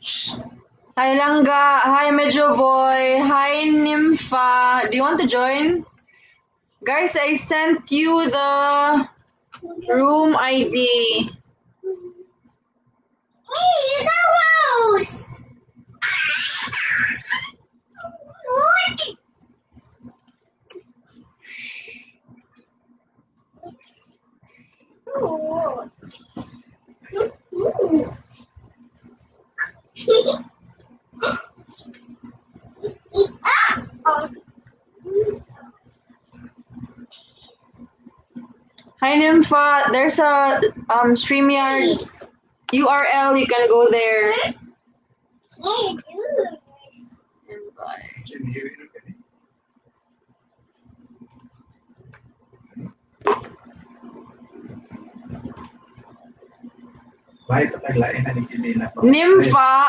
Hi, Langga. Hi, Medyo Boy. Hi, Nympha. Do you want to join? Guys, I sent you the room ID. Hey, the rose. Hi, Nympha. There's a StreamYard URL. You can go there. Invite. Can you hear it okay? Bye, pataglain na ni Elena. Nympha,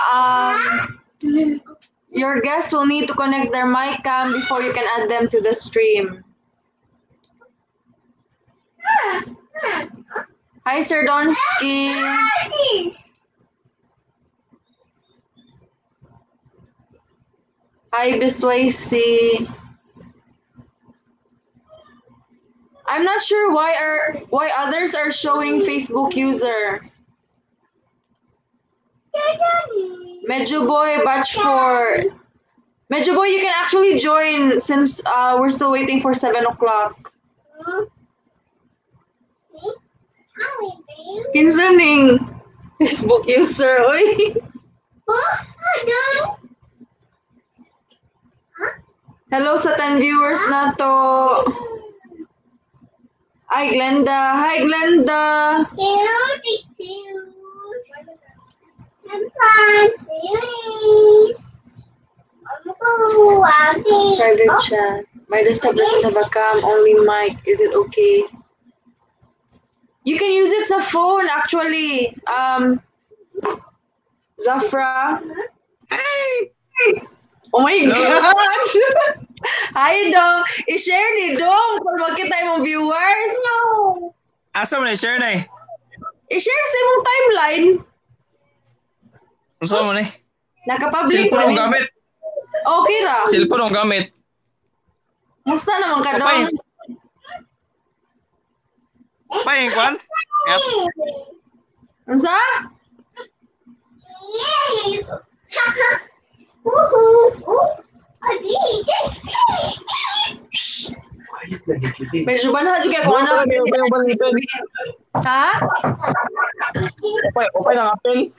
your guests will need to connect their mic cam before you can add them to the stream. Hi, Sir Donsky. Hi, Biswaysi. I'm not sure why others are showing Facebook user. Medyo Boy, batch 4. Medyo Boy, you can actually join since we're still waiting for 7 o'clock. Kinsa ning Facebook user, oy. Hello sa 10 viewers na to. Hi, Glenda. Hi, Glenda. Private chat. My desktop doesn't have a cam, only mic. Is it okay? You can use it sa phone, actually. Zafra. Hey! Oh my Hello. gosh! Hi, Dong. I-share ni Dong para makita imong viewers. Asa man i-share na eh? I-share sa imong timeline. Unsa man eh? Naka-public Cellphone man ang eh. gamit. Okay ra. Cellphone ang gamit. Musta naman ka, Dong? Pay, kwan? Yep. Unsa? Quiet lagi, Kitty. Medyo banha jud kay ko anak. Ha? Upay, upay ng apel.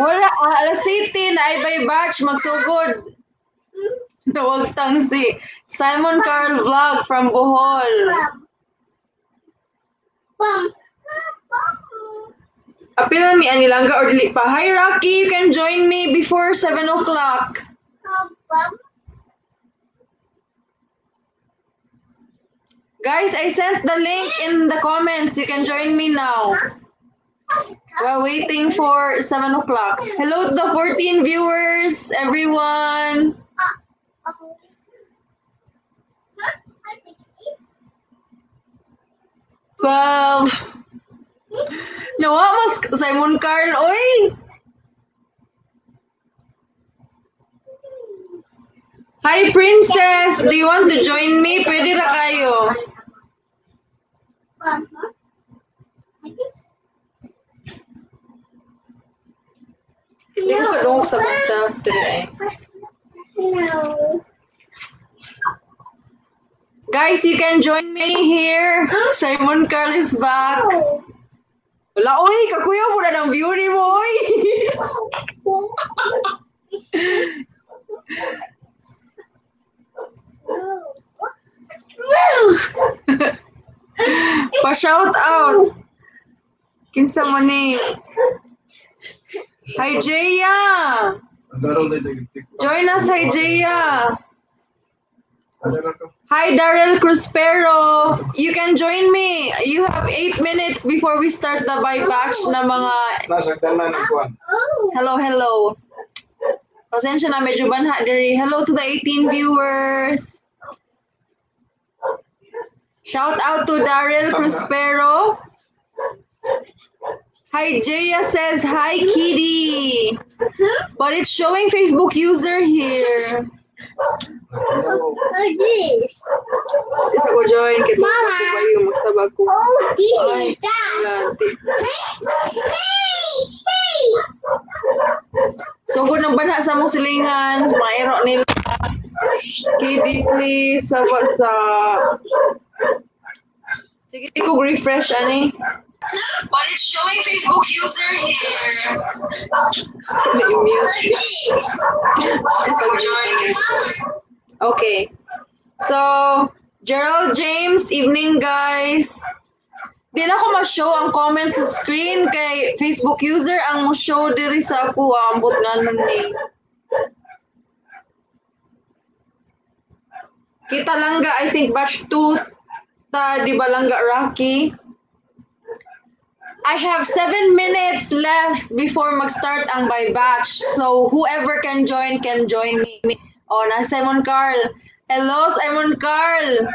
Wala, alas 7 na ay by batch magsugod. Nawagtang si Simon Carl Vlog from Bohol. Apil na mi ani Langga or dili pa. Hi Rocky, you can join me before 7 o'clock. Guys, I sent the link in the comments. You can join me now. While waiting for 7 o'clock. Hello to the 14 viewers, everyone. 12. Nawa mas Simon Carl, oy! Hi, Princess! Do you want to join me? Pwede ra kayo. Hindi ko kadungog sa myself today. No. Guys, you can join me here. Simon Carl is back. Wala, oy! Kakuya mo na ng view ni mo, oy! Pa-shout out! Kinsa mo ni? Hi, Jaya! Join us, hi, Jaya! Hi, Daryl Cruspero! You can join me. You have 8 minutes before we start the bye batch na mga hello, hello. Pasensya na, medyo banha diri. Hello to the 18 viewers. Shout out to Daryl Cruspero. Hi, Jaya says, hi, Kitty. But it's showing Facebook user here. Oh, this. Isa ko join. Kita Mama. ko ba yung magsabag ko. Oh, Ay, this. That's. wala. Hey, hey. So, kung nagbanha sa mong silingan, sa mga ero nila, KD, please, sa sa... Sige, ko refresh, ani. But it's showing Facebook user here. Mute. Okay. So, Gerald James, evening guys. Di na ko ma-show ang comments sa screen kay Facebook user ang mo-show diri sa ako ambot nga nun ni. Kita langga, I think batch 2 ta di ba langga Rocky? I have 7 minutes left before mag-start ang by batch. So whoever can join me. Oh, na Simon Carl. Hello, Simon Carl.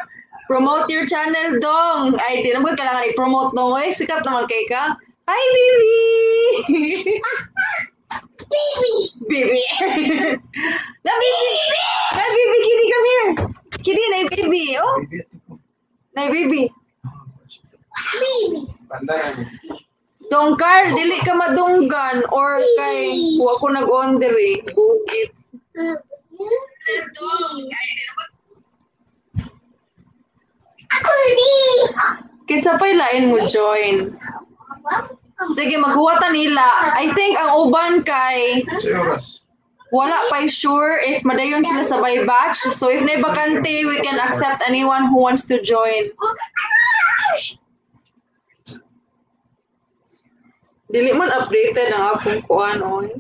Promote your channel, dong. Ay, di naman kailangan i-promote, dong. Ay, sikat naman kay ka. Hi, baby! Baby. Baby! Na, baby! Na, baby! Kitty, come here! Kitty, na, baby! Oh, na, baby! Baby. Dong Carl, dili ka madunggan or kay wa ko nag-on diri. Bugits. Ako ni. Kinsa pa'y lain mo join? Sige, maghuwata nila. I think ang uban kay wala pa'y sure if madayon sila sa by batch. So if na bakante, we can accept anyone who wants to join. Dili man updated ang akong kuan oy.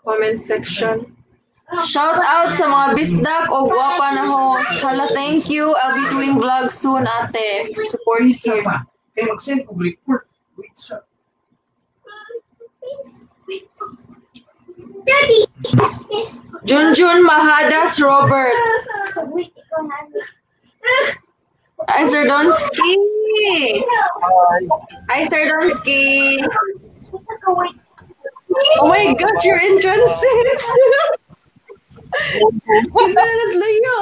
Comment section. Shout out sa mga bisdak o gwapa na host. Hala, thank you. I'll be doing vlog soon, ate. Support here. Kaya mag-send ko report. Wait sa. Daddy. This. Junjun Mahadas Robert. Wait, ikaw na. Hi, Sir Donsky. Hi, Sir Donsky. Oh my gosh, you're in transit. Isa na layo.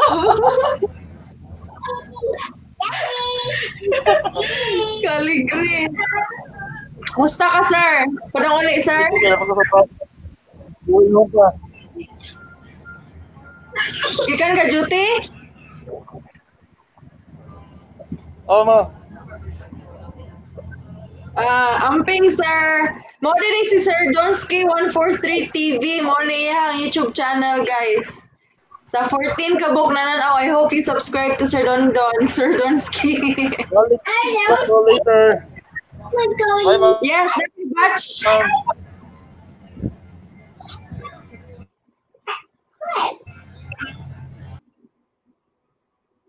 Kaligri. Musta ka, sir? Padang uli, sir? Gikan ka duty? Oo, ma. Amping, sir. Mo din si Sir Donsky 143 TV. Mo niya ang YouTube channel, guys. Sa 14 kabuk na nanaw, I hope you subscribe to Sir Don Don, Sir Donsky. Hello. Later. Bye, ma'am. Yes, that's the batch.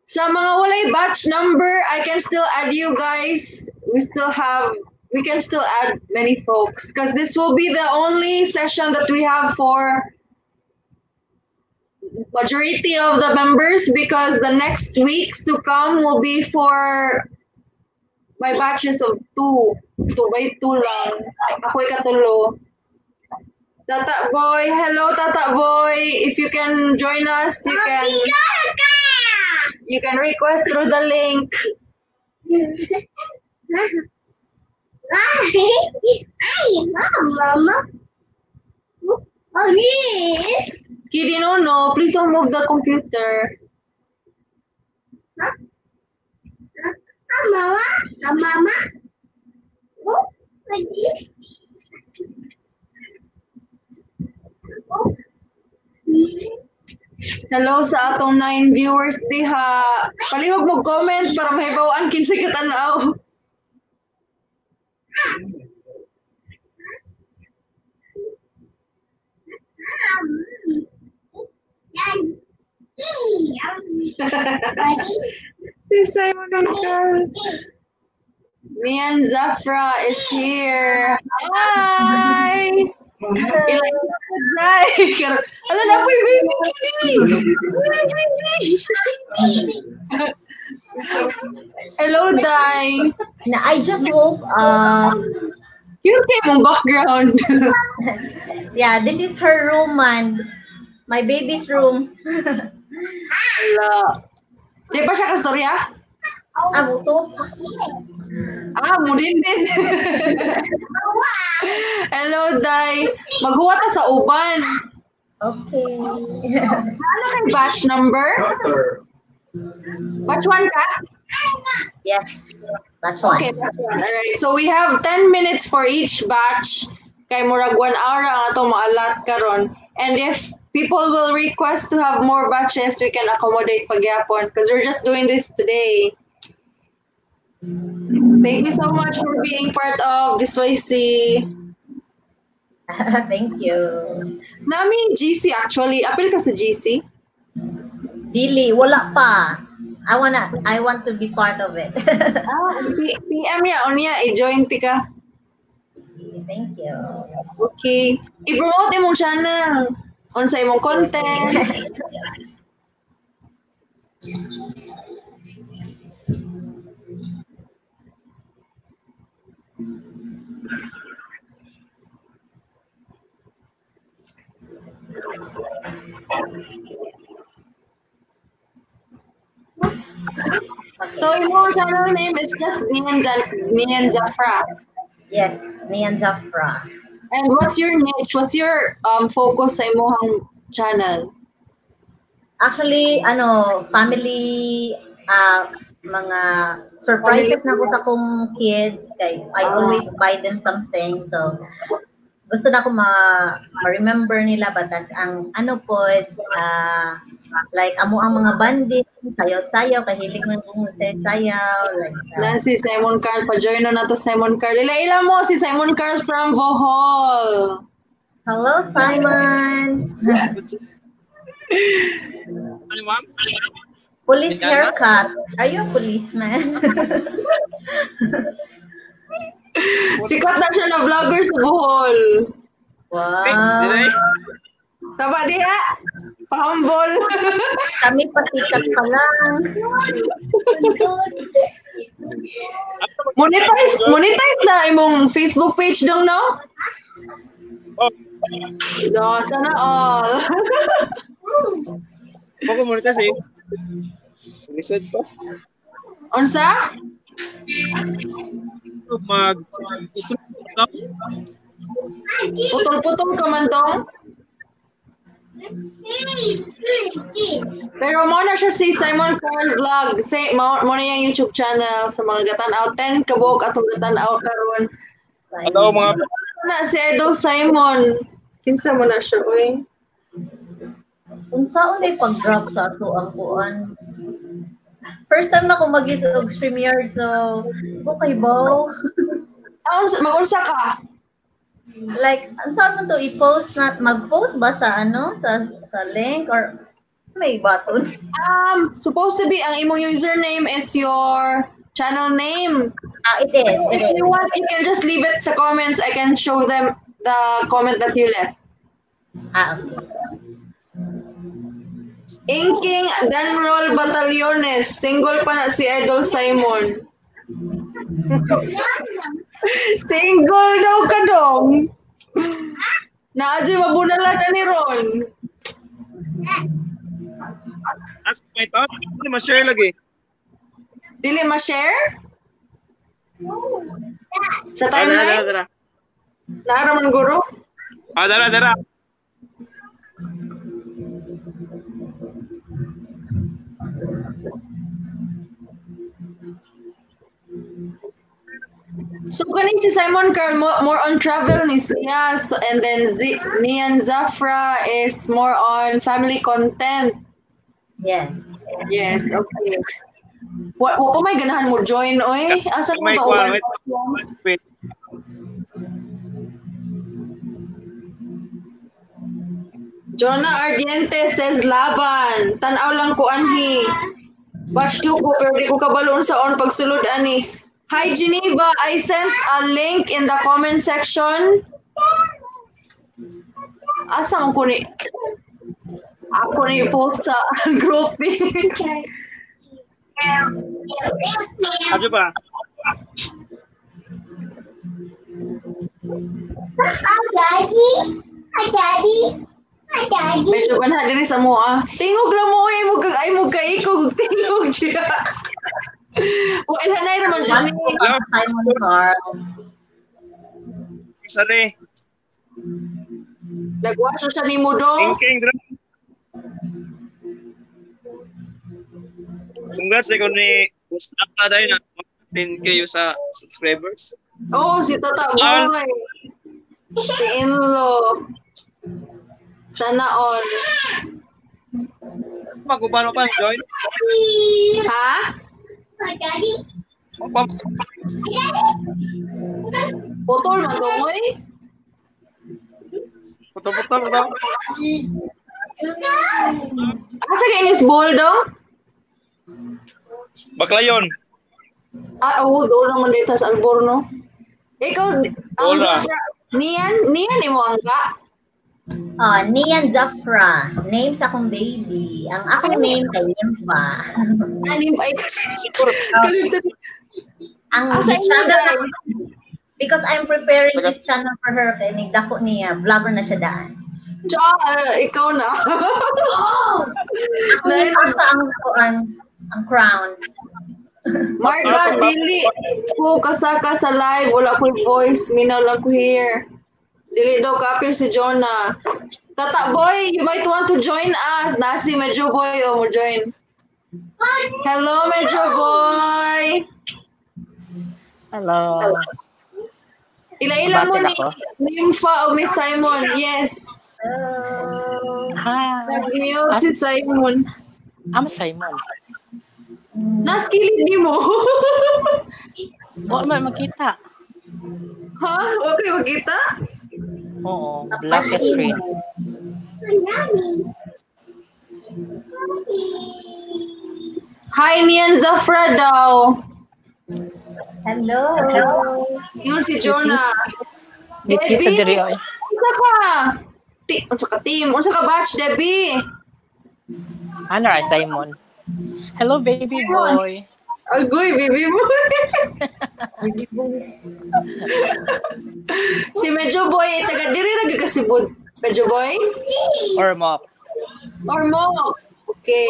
Sa mga walay batch number, I can still add you guys. We can still add many folks because this will be the only session that we have for majority of the members because the next weeks to come will be for my batches of 2. 2 by 2 lang. Ako'y katulo. Tata Boy, hello Tata Boy. If you can join us, you can request through the link. Ay, mama. Oh, yes. Kiri, no, please don't move the computer. Huh? Mama, mama. Oh, like this. Oh. Hello sa atong 9 viewers diha. Palihog mo comment para mahibaw-an kinsay katanaw. Si Simon Uncle. Mian Zafra is here. Hi! Ala na po yung baby! Hello, Dai! Na I just woke up. Cute kayo mong background. Yeah, this is her room, man. My baby's room. Wala. Di pa siya kastorya? Ah, buto. Ah, mo din din. Hello, Day. Maghuwa ta sa uban. Okay. Ano kay batch number? Doctor. Batch 1 ka? Yes. Batch 1. Okay, batch 1. Alright. So we have 10 minutes for each batch. Kay murag 1 hour ang atong maalat karon. And if people will request to have more batches, we can accommodate pagyapon because we're just doing this today. Thank you so much for being part of this YC. Thank you. Nami GC actually. Apil ka sa GC? Dili, wala pa. I want to be part of it. PM ya, unya, i-join ti ka. Thank you. Okay. I-promote imong channel. Unsa imong content. So imong channel name is just Nian Zafra. Yes, Nian Zafra. And what's your niche? What's your focus sa imong channel? Actually, ano, family, mga surprises na ko sa akong kids. Kay I always buy them something. So, gusto na ko ma-remember nila ba tas ang ano po, like amo ang mga banding, sayaw-sayaw, kahilig man kong sayaw-sayaw. Like, na si Simon Carl, pa-join na to Simon Carl. Ila-ila mo si Simon Carl from Bohol. Hello, Simon. Ano, ma'am? Police haircut. Are you a policeman? Sikat na siya na vlogger sa Bohol. Wow. Sama diha. Pahambol. Kami pasikat pa lang. Monetize na imong Facebook page dong, no? Oh. No, sana all. Ako monetize eh. Lisod pa. Unsa? Mag putol-putol ka man dong. Pero mo na siya si Simon Carl Vlog. Say mo na yung YouTube channel sa mga gatan-aw 10 kabuok atong gatan-aw karon. Hello mga na si Idol Simon. Kinsa mo na siya oy? Unsa unay pag-drop sa ato ang kuan? First time na ko mag-use og StreamYard, so okay ba? Mag-unsa ka? Like, unsa man to i-post na mag-post ba sa ano sa link or may button? Supposed to be ang imong username is your channel name. It is. It if you want, you can just leave it sa comments. I can show them the comment that you left. Okay. Inking Danrol Batallones. Single pa na si Idol Simon. Single daw ka dong. Naadyo mabunalan na ni Ron. Yes. Ask my thoughts. Dili ma-share lagi. Dili ma-share? Sa timeline? Naara man guro? Dara, dara. So kaning si Simon Carl more on travel ni siya, so, and then Nian Zafra is more on family content. Yes. Yes, okay. Wa pa may ganahan mo join oy. Asa mo to? Wait. Jonah Ardiente says laban. Tan-aw lang ko anhi. Batch 2 ko pero di ko kabalo unsaon pagsulod ani. Hi Geneva, I sent a link in the comment section. Asa mo ko ni? Ako ni post sa group. Ajo pa. Daddy. Hi, Daddy. Hi, Daddy. Medyo banha diri sa moa. Tingog lang mo ay mo kag ay mo kaikog tingog siya. O ilhanay raman siya ni. Simon Carl. Sani. Nagwaso siya ni Mudo. King dra. Congrats ko ni Tata dahil na 10K sa subscribers. Oo, si Tata Boy. Si Inlo. Sana all. Magubano pa join? Ha? Hi, Daddy. Putol man to, oy. Putol-putol daw. Asa kay inyong ball daw? Baklayon. Ah, oo, doon naman dito sa Alborno. Ikaw, ang Hola. Nian, Nian imo ang ka? Oh, Nian Zafra. Name sa akong baby. Ang akong name kay Nimfa. Ah, Nimfa. Ay, kasi. Siguro. Ang channel na, because I'm preparing this channel for her kay nigdako niya, vlogger na siya daan. Tsaka, ikaw na. Ako ipasa ang ang crown. Marga, dili ko kasaka sa live. Wala ko'y voice. Minaw lang ko here. Dili daw kapil si Jonah. Tata Boy, you might want to join us. Nasi Medyo Boy, o mo join. Hello, Medyo Boy. Hello. Ila-ila mo ni Nympha o Miss Simon. Yes. Hello. Hi. Nag-mute si Simon. I'm Simon. Naskilid ni mo. Wa man makita. Ha? Okay, makita? Oo, black screen. Hi, Nian Zafra daw. Hello. Yun si Jonah. Debbie, diri oy. Unsa ka? Unsa ka team? Unsa ka batch, Debbie? Ano ra Simon? Hello, baby boy. Agoy, baby boy. Si Medyo Boy, taga diri ra gyud ka Cebu. Medyo Boy? Ormoc. Ormoc. Okay.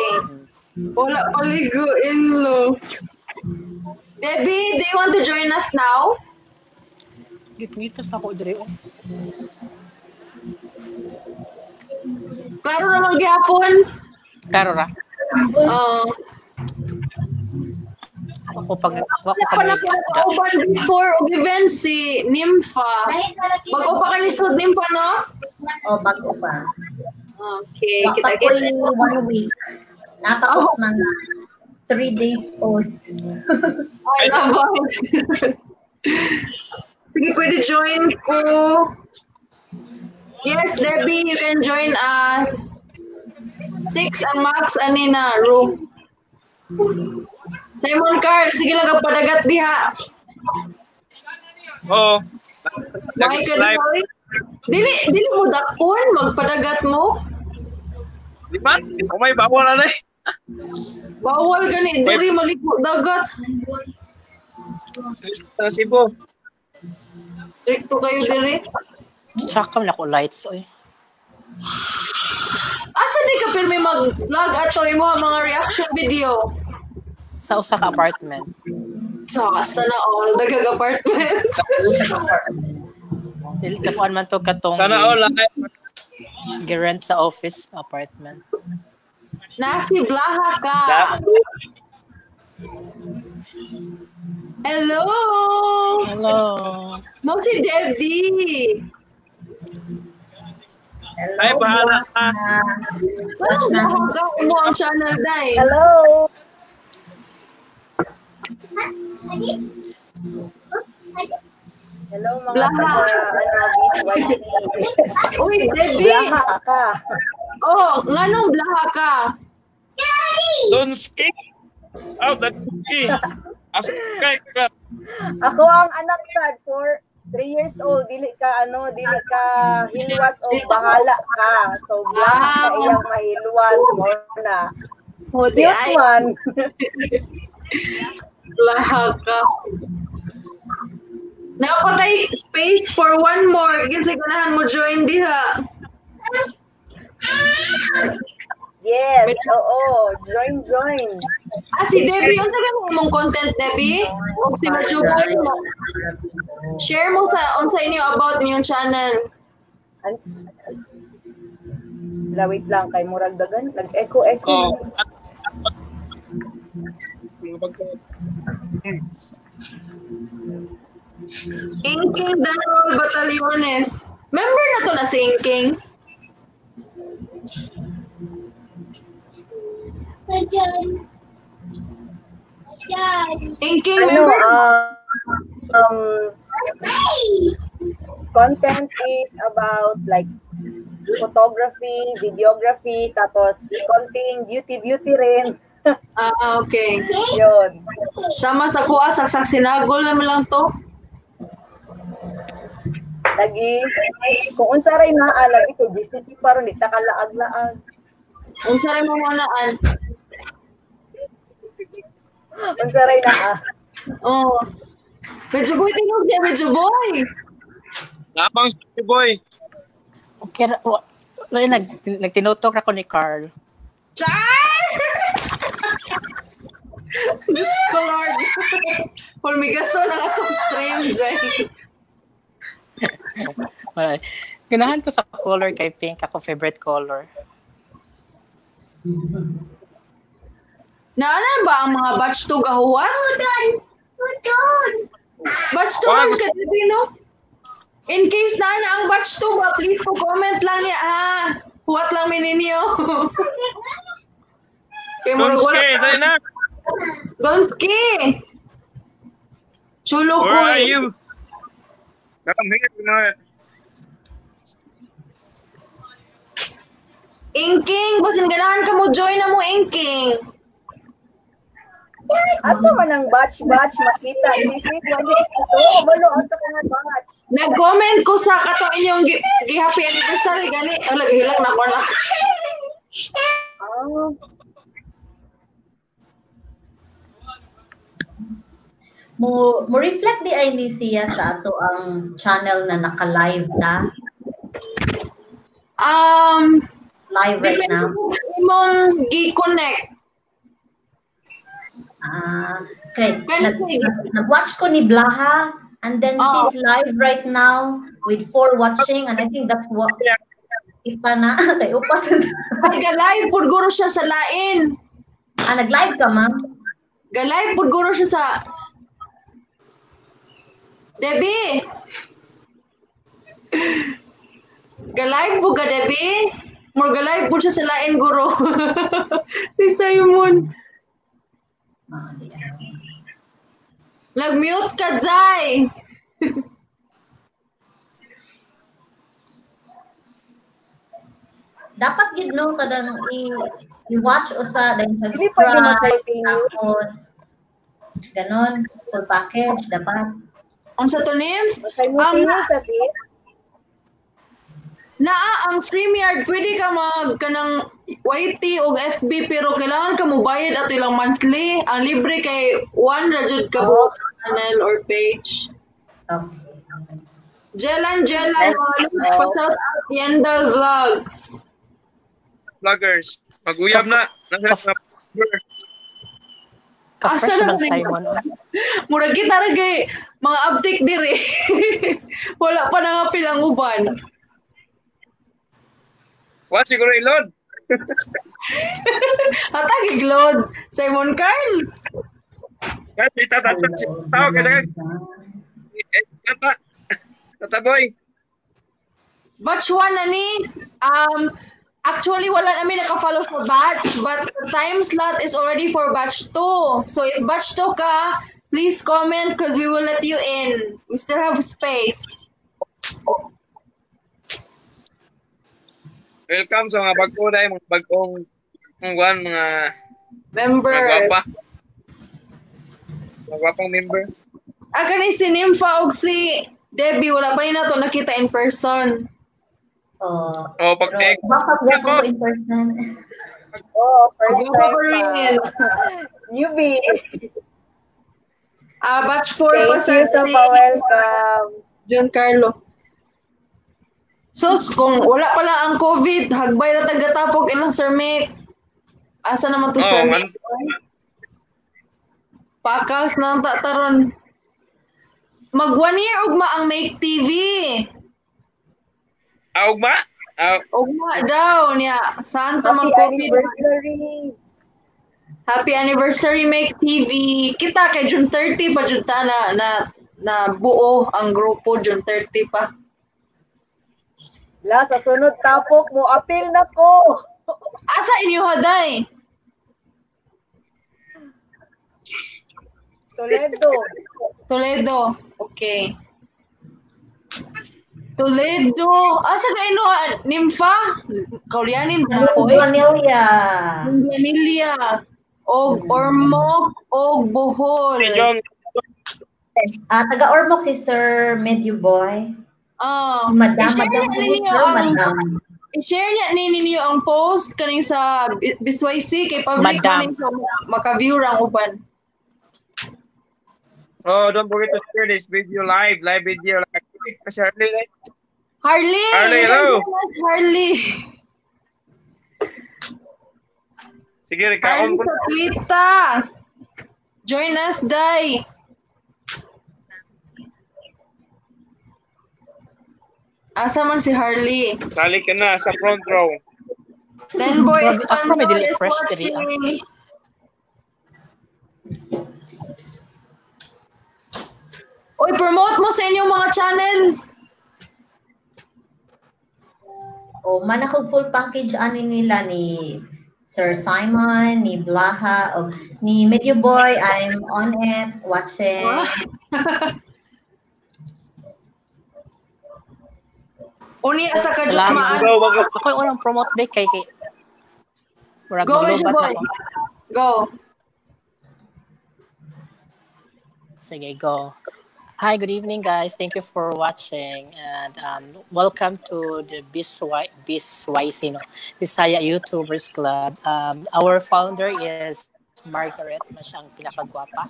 Wala paligo inlo. Debbie, do you want to join us now? Gitngita sa ako diri oh. Klaro naman gihapon. Klaro ra. Oo. Ako pag wako Wala pa na kauban before og event si Nympha. Bago pa ka lisod Nympha, no? Oh, bago pa. Okay, kita kita. 1 week. Napakos mga 3 days old. Ay, Sige, pwede join ko. Yes, Debbie, you can join us. 6 ang max anina room. Simon Carl, sige lang padagat diha. Oo. Michael, dili dili mo dakpon magpadagat mo. Di ba? Oh may bawal na eh. Bawal gani diri maligo dagat. Sa Cebu. Stricto kayo diri. Tsaka na ko lights oy. Asa di ka pirmi mag-vlog ato imo mga reaction video? Sa usa ka apartment. Sa sana all dagag apartment. Dili sa kuan man to katong sana all gi-rent sa office apartment. Nasi blaha ka. Hello. Hello. Mo si Debbie. Hello. Ay, bahala ka. Hello. Mo ang channel day. Hello. Hello mga taga ano, BCYC. Uy, Debbie. Blaha ka. Oh, nganong blaha ka? Donski. Oh, Donski. Asa kay ka? Ako ang anak sad for 3 years old, dili ka ano, dili ka hilwas o bahala ka. So blaha ka iyang mahilwas mo na. Cute man. Blaha ka. Napatay space for one more. Kinsa ganahan mo join diha. Yes, oo. Join, join. Ah, si Debbie, unsa gani imong content, Debbie? Ug si Machuboy mo. Share mo sa unsa inyo about inyong channel. La, wait lang kay murag dagan nag-echo echo. Oh. Inking Danol Batalyones. Member na to na si Inking. Inking Ano, member. Content is about like photography, videography, tapos konting beauty beauty rin. Ah, okay. Yun. Sama sa kuha, saksak sinagol naman lang to. Lagi kung unsa ray naa lagi kay GCP pa ron di ta kalaag-laag. Unsa ray mo manaan? Unsa ray naa. Oh. Medyo boy tingog niya, medyo boy. Napang si boy. Okay, wala nagtinutok ra ko ni Carl. Char! Diyos ko, Lord. Hulmigaso na atong stream, Jay. Wala. Ganahan ko sa color kay pink, ako favorite color. Naana ba ang mga batch 2 gahuwan? Batch 2 man ka, Debbie, no? In case na ang batch 2 ba, please po comment lang niya, ha? Huwat lang mi ninyo. Kay murag wala Donski, dali na. Donski! Chulo ko Where are eh. you? Come here, no. Inking, basin ganahan ka mo join na mo, Inking. Asa man ang batch batch makita sisi wala ito balo asa ka nga batch. Nag-comment ko sa katong inyong gi-happy anniversary gani. Wala gihilak na ko na. Ah, Mo reflect di ay ni siya sa ato ang channel na naka-live na. Live right now. Imong gi-connect. Ah, okay. Nag-watch ko ni Blaha and then she's live right now with 4 watching and I think that's what kita na kay upat. Ay, ga-live pud guro siya sa lain. Ah, nag-live ka, ma'am? Ga-live pud guro siya sa Debbie. Ga-live pud ka, Debbie? Mur ga-live pud siya sa lain guro. Si Simon. Nag-mute ka, Jai. Dapat gid no kadang i-watch usa then Dili pwede subscribe ma-continue. tapos ganon full package dapat. Unsa to name? Simultaneous sa sis. Naa ang StreamYard pwede ka mag kanang YT og FB pero kailangan ka mobayad ato ilang monthly. Ang libre kay one ra jud ka buok channel or page. Okay. Jelan Jelan mga lods, pa-shout out Yendal Vlogs. Vloggers. Mag-uyab na. Nasa na. Ka-fresh Asa na man rin? Simon. Murag kita ra kay mga update diri. Wala pa na nga pilang uban. Wa siguro ilod. Hatag load Simon Carl. Kasi tata tao kay tata. Tata boy. Batch 1 na ni. Actually, wala namin naka-follow sa batch, but the time slot is already for batch 2. So if batch 2 ka, please comment because we will let you in. We still have space. Welcome sa mga bag-o dai, mga bag-ong kuan, mga Member. mga gwapa. Mga gwapang member. Ah, kani si Nympha og si Debbie, wala pa ni nato nakita in person. Oh, Oh, pag pero baka ko in person. Oh, first Gwapa time pa rin. pa. Newbie. Ah, batch 4 pa Thank you sa sa pa-welcome. John Carlo. Sus, kung wala pala ang COVID, hagbay na tagatapok ilang Sir Mick. Asa naman to, Oh, Sir Mick? Pakals na ang tataron. Mag 1 year ugma ang Make TV. Ah, ugma? Ah, Ugma daw niya. Santa Happy mag COVID. anniversary. Happy anniversary, Make TV. Kita kay June 30 pa jud ta na na na buo ang grupo June 30 pa. La, sa sunod tapok mo, apil na ko. Asa inyo haday? Toledo. Toledo. Okay. Toledo. Asa ka ino Nimfa? Kaulyanin ba na ko eh? Vanilla. Manila. Og Ormoc og Bohol. Jong, Ah, taga Ormoc si Sir Medyo Boy. Ah, Madam, i-share madam, niya ninyo sir, ang madam. I-share niya ni ninyo ang post kaning sa BSYC kay public Madam. man so maka-view ra ang uban. Oh, don't forget to share this video live, live video live. Kasi Harley, like, Harley! Harley, You can hello. join us, Harley. Sige, kaon Harley ko. sa Twitter. Join us, Day. Asa man si Harley? Sali ka na sa front row. Then boy Grabe, ako may Espanyol dili is fresh diri, ah. watching. Oy, promote mo sa inyong mga channel. O man ako full package ani nila ni Sir Simon, ni Blaha, o ni Medyo Boy. I'm on it, watching. Unya sa Salamat. kajukmaan. Go, go, go. Ako yung unang promote ba kay Murag Go, Medyo maglubat Boy. na ako. Go. Sige, go. Hi, good evening, guys. Thank you for watching, and welcome to the BSYC, no? Bisaya YouTubers Club. Our founder is Margaret, mas ang pinakagwapa.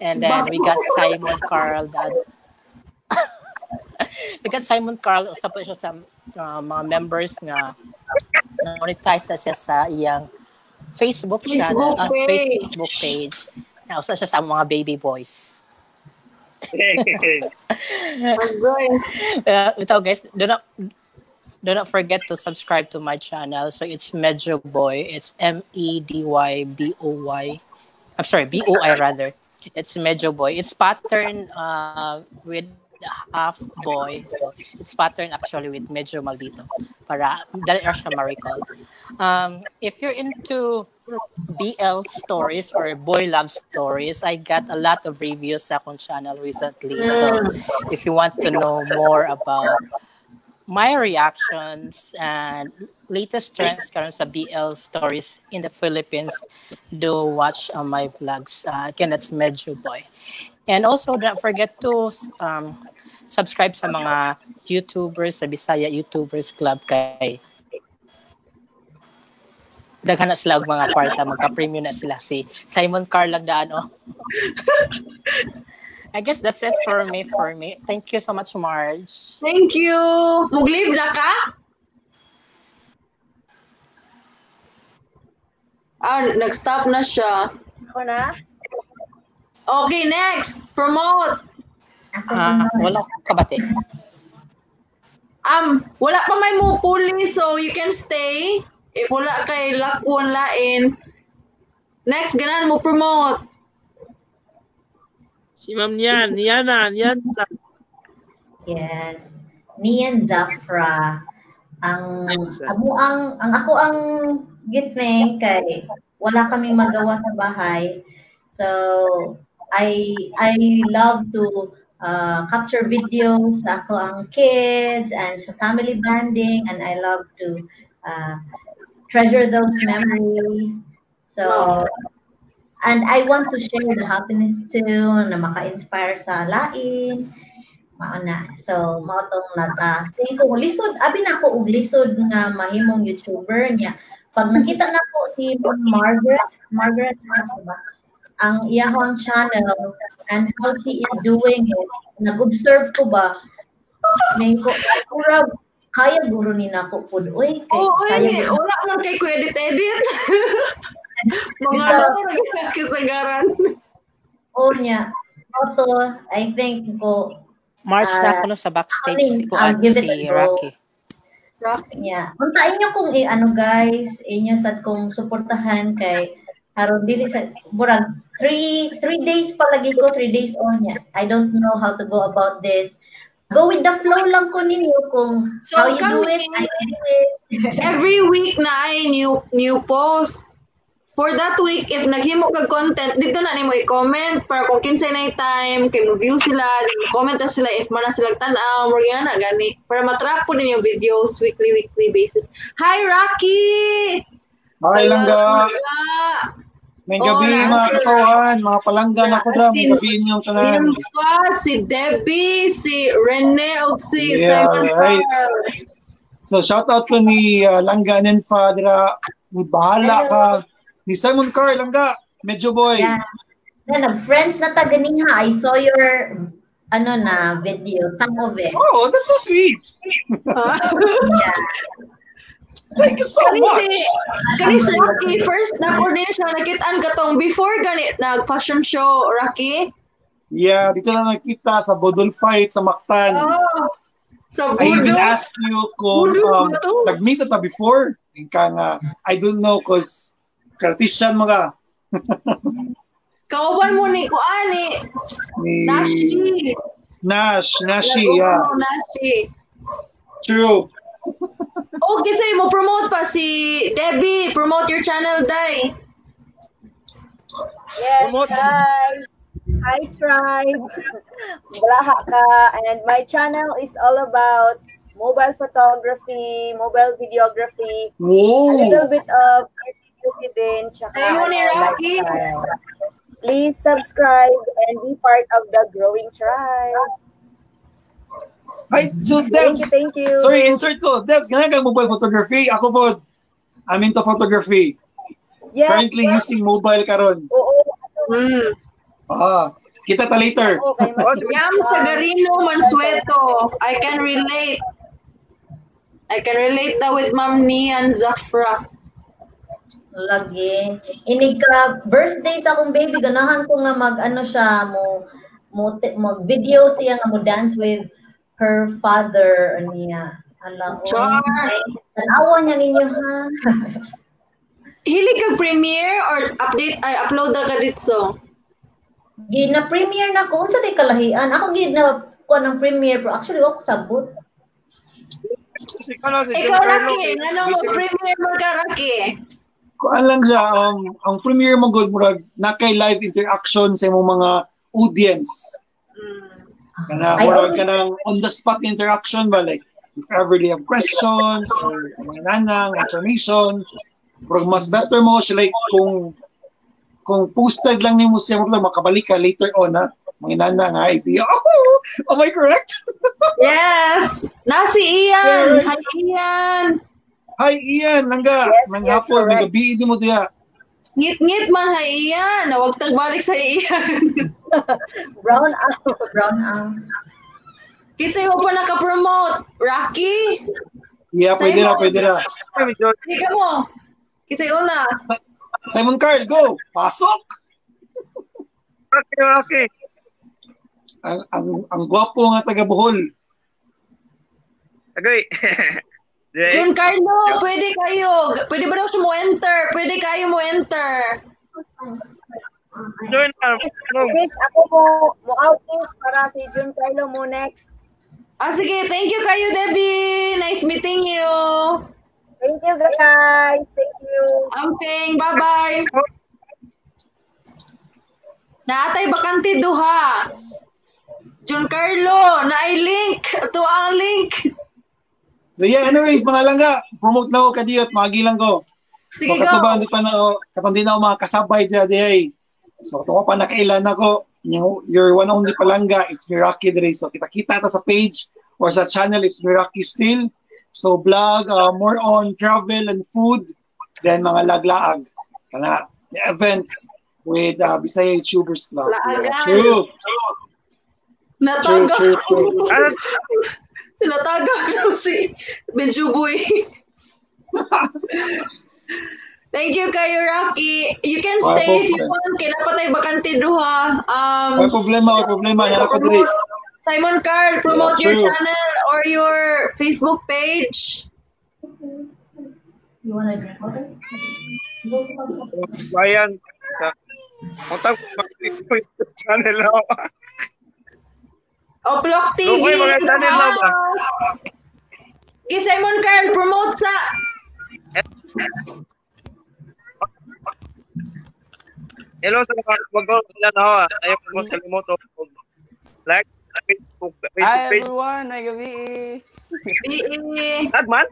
And then we got Simon Carl. We got Simon Carl, usa po siya sa mga members nga na-monetize na siya sa iyang Facebook channel, Facebook page. Facebook page. Na usa siya sa mga baby boys. Agoy. Ito guys, do not forget to subscribe to my channel. So it's Medyo Boy. It's Medyboy. I'm sorry, Boi rather. It's Medyo Boy. It's pattern with half boy. So it's pattern actually with Medyo Maldito. Para dali ra siya ma-recall. If you're into BL stories or boy love stories, I got a lot of reviews sa akong channel recently. So if you want to know more about my reactions and latest trends karon sa BL stories in the Philippines, do watch my vlogs. Again, that's Medyo Boy. And also, don't forget to subscribe sa mga YouTubers sa Bisaya YouTubers Club kay daghan na sila og mga kwarta, magka-premium na sila. Si Simon Carl lang daan, oh. I guess that's it for me. Thank you so much, Marge. Thank you. Muglib na ka? Ah, nag-stop na siya. Ako na? Okay, next. Promote. Ako Ah, sunod. wala ko kabati. Wala pa may mupuli, so you can stay. If wala kay lakuan lain. Next, ganan mo promote. Si Ma'am Nian, Niana, Nian. Yes. Nian Zafra. Ang Nian. amo ang ako ang gitning kay wala kaming magawa sa bahay. So I love to capture videos sa ako ang kids and sa family bonding, and I love to treasure those memories. So and I want to share the happiness too na maka-inspire sa lain. Mao na. So, mao tong nata. Tingin ko lisod, abi na ako og lisod nga mahimong YouTuber niya. Pag nakita na ko si Margaret, Margaret ano ba? Ang iyahang channel and how she is doing it, nag-observe ko ba, may ko, murag, Kaya guro ni nako pud oy kay Oo, kaya eh, wala man kay ko edit-edit. Mga ano, kasagaran. Oh niya. Auto, I think ko March na ako no sa backstage si Kuan, I'll give it si a go. Rocky. Yeah. Unta inyo kung i-ano guys, inyo sad kong suportahan kay aron dili sa murag 3 days pa lagi ko, 3 days on niya. I don't know how to go about this. Go with the flow lang ko ninyo kung So, how you do kami, it, I do it. Every week na ay new post. For that week, if naghimo kag content, dito na nimo i-comment para kung kinsay na time, kay mo view sila, then comment na sila if man na sila tan-aw, mo na gani para matrack po ninyo videos weekly basis. Hi Rocky. Hi langga. May gabi Oh, mga katawhan, mga palangga na ko dra, may gabi inyong tanan. Nimfa, si Debbie, si Rene, og si Yeah, Simon right. Carl. So shout out ko ni Langga Ninfa dira, ni Bahala ka, ni Simon Carr Langga, medyo boy. Yeah. Na nag-friends na ta ganiha. I saw your ano na video, some of it. Oh, that's so sweet. Yeah. Thank you so much. Kani si Rocky, first na ko din siya nakitaan katong before gani nag fashion show, Rocky. Yeah, dito na nakita sa Bodol Fight sa Mactan. Oh, sa I even Budol. asked you kung Budol ba to? nag-meet na ta before. Inka nga, I don't know cause Cartesian mga Kauban mo ni kuani, ni Nashi. Nashi, yeah. Oo, Nashi. True. Okay, say mo promote pa si Debbie, promote your channel dai. Yes, Promote. guys. Hi, tribe. Blaha ka. And my channel is all about mobile photography, mobile videography, a little Whoa! bit of beauty din, tsaka Say mo ni ano, Rocky. lifestyle. Please subscribe and be part of the growing tribe. Hi, so Thank Debs, you, thank you. sorry, insert ko. Debs, ganun kang mobile photography. Ako po, I'm into photography. Yes, Currently using mobile karon. oo, Ah, kita ta later. oo, kay mas Yam Sagarino Mansueto. I can relate. I can relate that with Ma'am Nian Zafra. Lagi. Inig ka birthday sa akong baby, ganahan ko nga mag ano siya mo mo mag video siya nga mo dance with her father niya. Ala, oy. Char. Tanawa niya ninyo ha. Hili kag premiere or update ay upload na ka ditso. Gina premiere na ko unsa day kalahian. Ako gid na kuan ng premiere pero actually ako sabot. Si ano, si Ikaw John Carlo. Rocky, nganong mo premiere mo ka Rocky? Kuan lang siya, ang premiere mo good murag na kay live interaction sa imong mga audience. Kana Ay, murag oh. kanang on the spot interaction ba, like if ever they have questions or mga nanang information, murag mas better mo siya like kung posted lang nimo siya murag makabalik ka later on ha. Mga nana nga idea. Oh, am I correct? Yes. Na si Ian. Hi Ian. Hi Ian, langga. Yes, Nang you're hapon, may correct. gabi mo diya. Ngit-ngit man hi Ian. Huwag tagbalik sa Ian. Brown out. Brown out. Kasi mo pa naka-promote. Rocky, Yeah, pwede na, Simon. pwede na. sige mo. Kasi una. Simon Carl, go! Pasok! Okay, okay. Ang gwapo nga taga Bohol. Agay. John Carlo, pwede kayo. Pwede ba daw siya mo enter? Pwede kayo mo enter. Join na. Sis, ako mo out sis para si Jun Carlo mo next. Ah, sige. Thank you kayo, Debbie. Nice meeting you. Thank you guys. Thank you. Amping. Bye-bye. Naatay bakante duha. John Carlo, naay link. Ito ang link. So yeah, anyways, mga langga, promote na ko kadiyot, mga gilang ko. So Sige, kato go. ba, hindi pa na, katong di na ako mga kasabay diya diya. So kato ko pa nakailan ako, your one only palangga, it's Miraki dire. So kita-kita ta sa page or sa channel, it's Miraki still. So vlog, more on travel and food, then mga laglaag. Kana, events with Bisaya YouTubers Club. Yeah, Laagan. true. Natago. True, true, true. Ano, Sinatagak daw si Benjuboy. Thank you kayo, Rocky. You can stay if you want. Kaya patay bakante duha. May problema, may problema. Yan ako diri. Simon Carl, promote your channel or your Facebook page. You wanna drink water? Bayan sa Untang channel na. Oplok TV. Okay, mga channel na ba? Okay, Simon Carl, promote sa Hello sa mga wag sila na ho. Ayaw ko sa limot like Facebook Hi page. everyone, may gabi. BE. Lag man?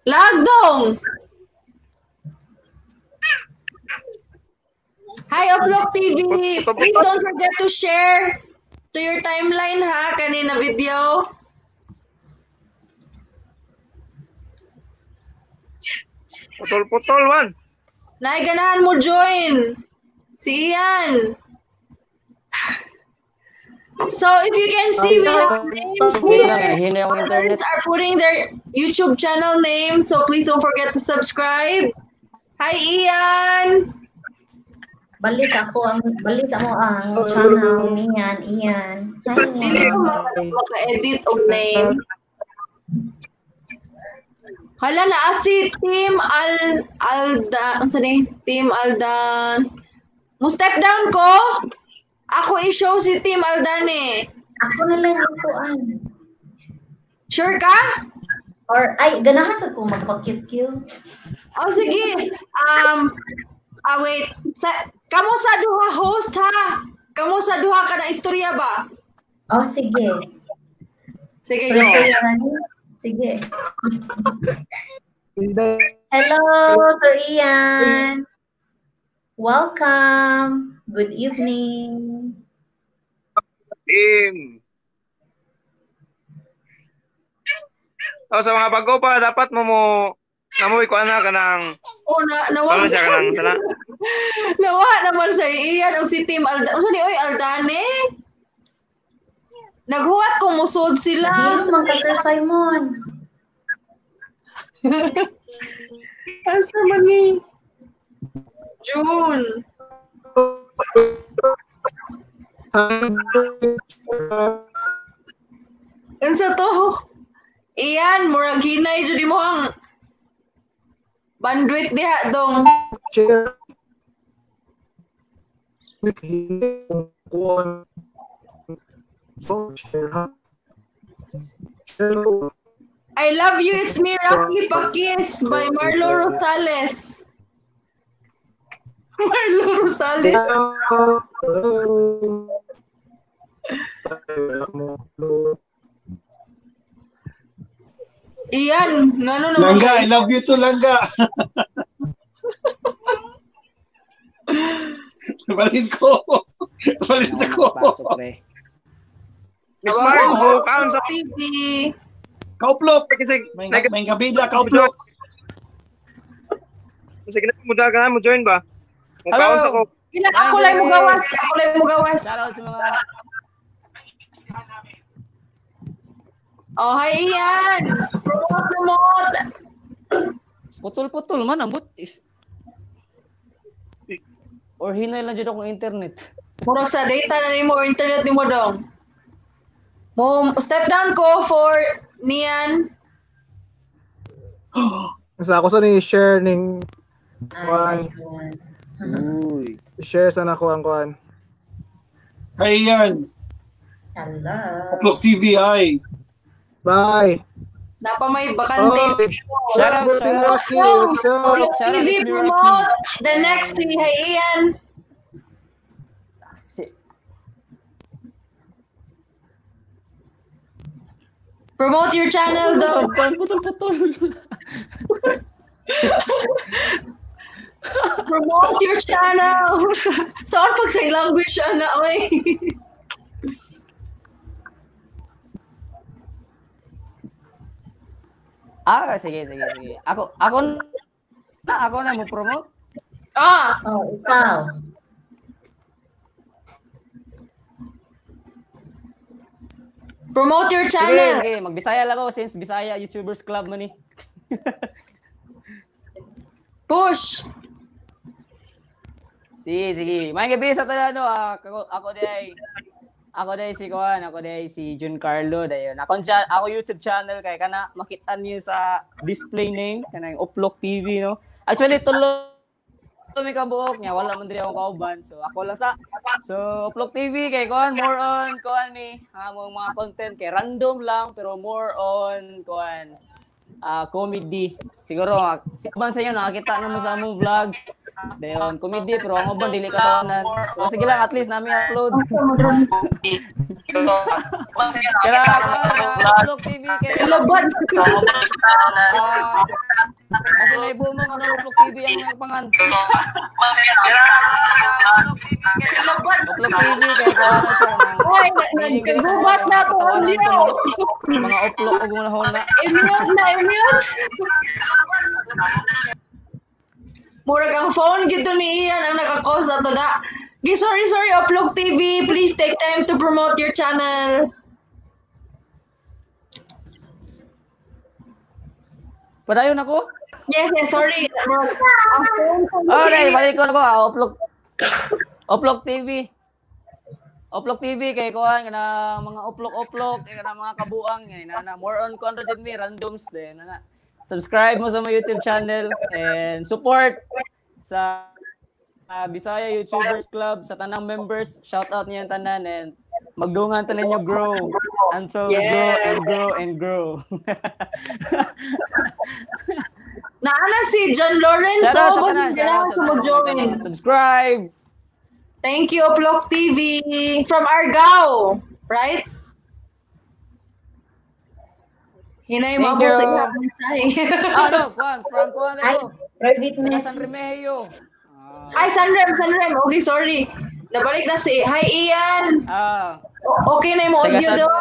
Lag dong. Hi, Oplok TV. Please don't forget to share to your timeline ha, kanina video. Putol-putol man. Naiganahan mo join. Si Ian. So if you can see, we have names here. Hina yung internet. Others are putting their YouTube channel name, so please don't forget to subscribe. Hi, Ian. Balik ako ang balik mo ang channel niyan, Ian. Hi, Dili Ian. ko maka-edit og name. Hala na si Team Al Alda, unsa ni? Team Aldan. Mo step down ko. Ako i-show si Team Aldane. Ako na lang ang kuan. Sure ka? Or ay ganahan sa ko magpa-cute-cute. Oh, sige. Wait. Sa, kamo sa duha host ha. Kamo sa duha ka na istorya ba? Oh, sige. Sige, go. Sige. Hello, Sir Ian. Welcome. Good evening. Team. Oh, sa mga bago pa dapat mo namoy ko ana kanang Oh, na nawa. Tama siya kanang sana. Nawa naman sa Ian og si Team Aldan. Unsa ni oy Aldane? Naghuwat kung musod sila. Dili man ka Sir Simon. Asa man ni? June. Unsa to? Ian, murag hinay jud mo ang bandwidth diha dong. I love you, it's me, Rocky Pakis by Marlo Rosales. Marlo Rosales. Ian, ngano naman Langga, I love you too, Langga. Balin ko. Balin sa ko. Pasok pre. Miss Mars, bukaon sa TV. Kauplok. Kasi May, may kabida, kauplok. Kasi mo dagan mo join ba? Mukaon sa ko. Ila, ako lang mo gawas. Ako lang mo gawas. Shout out sa mga Oh, hi Ian. Promote, promote. Putol-putol man ambot is. Or hinay lang jud akong internet. Murag sa data na nimo or internet nimo dong. Mo step down ko for niyan. Sa ako sa ni share ning kuan. Uy. Share sa nako ang kuan. Hi, Ian. Hello. Kauplok TV, hi. Bye. Napa may bakante. Oh, shout out, shout out. What's up? Oplok TV promote. The next si hi Ian. Si Promote your channel dong. Putol-putol. Promote your channel. So ano pag sa language ana oy. Ah, sige, sige, sige. Ako na mo promote. Ah, Oh, ikaw. Promote your Sige, channel. sige, magbisaya lang ako since Bisaya YouTubers Club man ni. Push. Sige, sige. May gabi sa tanan no, ako day si Kuan, ako day si Jun Carlo dayon. Ako YouTube channel kay kana makita niyo sa display name kanang Uplok TV no. Actually tulo mi ka buok niya, wala man diri akong kauban. So ako lang sa So Uplok TV kay kuan more on kuan ni among mga content kay random lang pero more on kuan comedy. Siguro si uban sa inyo nakakita na mo sa among vlogs. Dayon comedy pero ang uban dili ka tawanan. Pero sige lang at least nami upload. Kaya Uplok TV kay Laban. Kasi may mo ano Uplok TV ang pangan. Uplok TV kay kuan na siya. Oy, nagkagubat na to ang diyo. Mga uplok og mga huna. I-mute na, i-mute. Murag ang phone gito ni Ian ang naka-cause ato na. Gi sorry, sorry, Uplok TV. Please take time to promote your channel. Padayon ako? Yes, yes, sorry. Murag ang phone ko ni Okay, Ian. balik ko na ko. Uplok TV. Uplok TV kay kuan kana mga uplok-uplok kay kana mga kabuang kay na, na more on kuan ra jud mi randoms din na. Subscribe mo sa my YouTube channel and support sa Bisaya YouTubers Club sa tanang members. Shout out niyo ang tanan and magdungan tanan ninyo grow until we grow and grow and grow. Naana si John Lawrence. Shout out Oh, sa tanan, bakit shout out kailangan sa ko tanan. mo-join? Subscribe. Thank you, Uplok TV from Argao, right? Hinay Thank mo you. sa iyang mensahe. No, kuan from kuan Ay, ako. private Taga message. San Remigio. Ay, Sanrem, Sanrem. Okay, sorry. Nabalik na si... Hi, Ian. Okay na yung Taga audio San daw.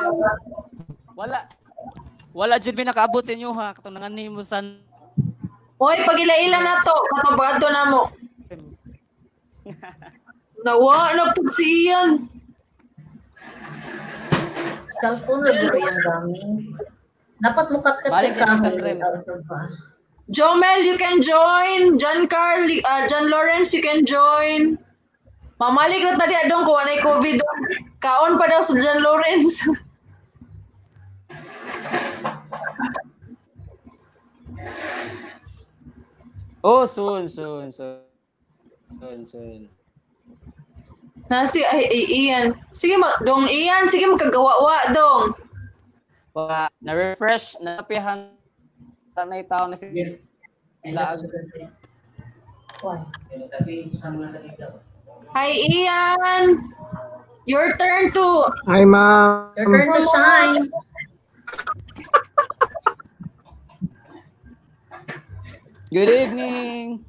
Wala. Wala jud mi nakaabot sa inyo ha katong nanganhi mo san. Hoy, pagila-ila na to. Katong na mo. Nawa na po si Ian. Cellphone ra guro yung gamit. Dapat mukat-kat Balik yung na sa camera. Rem. ba? Jomel, you can join. John Carl, John Lawrence, you can join. Mamalik na tadi adong kung walay COVID. Kaon pa daw sa John Lawrence. Oh, soon, soon, soon. Soon, soon. Nasi ay, ay Ian. Sige ma, dong Ian, sige magkagawa-wa dong. Wa na-refresh na pihan tanay tao na si Laag. Hi Ian. Your turn to Hi, ma'am. Your turn to shine. Good evening.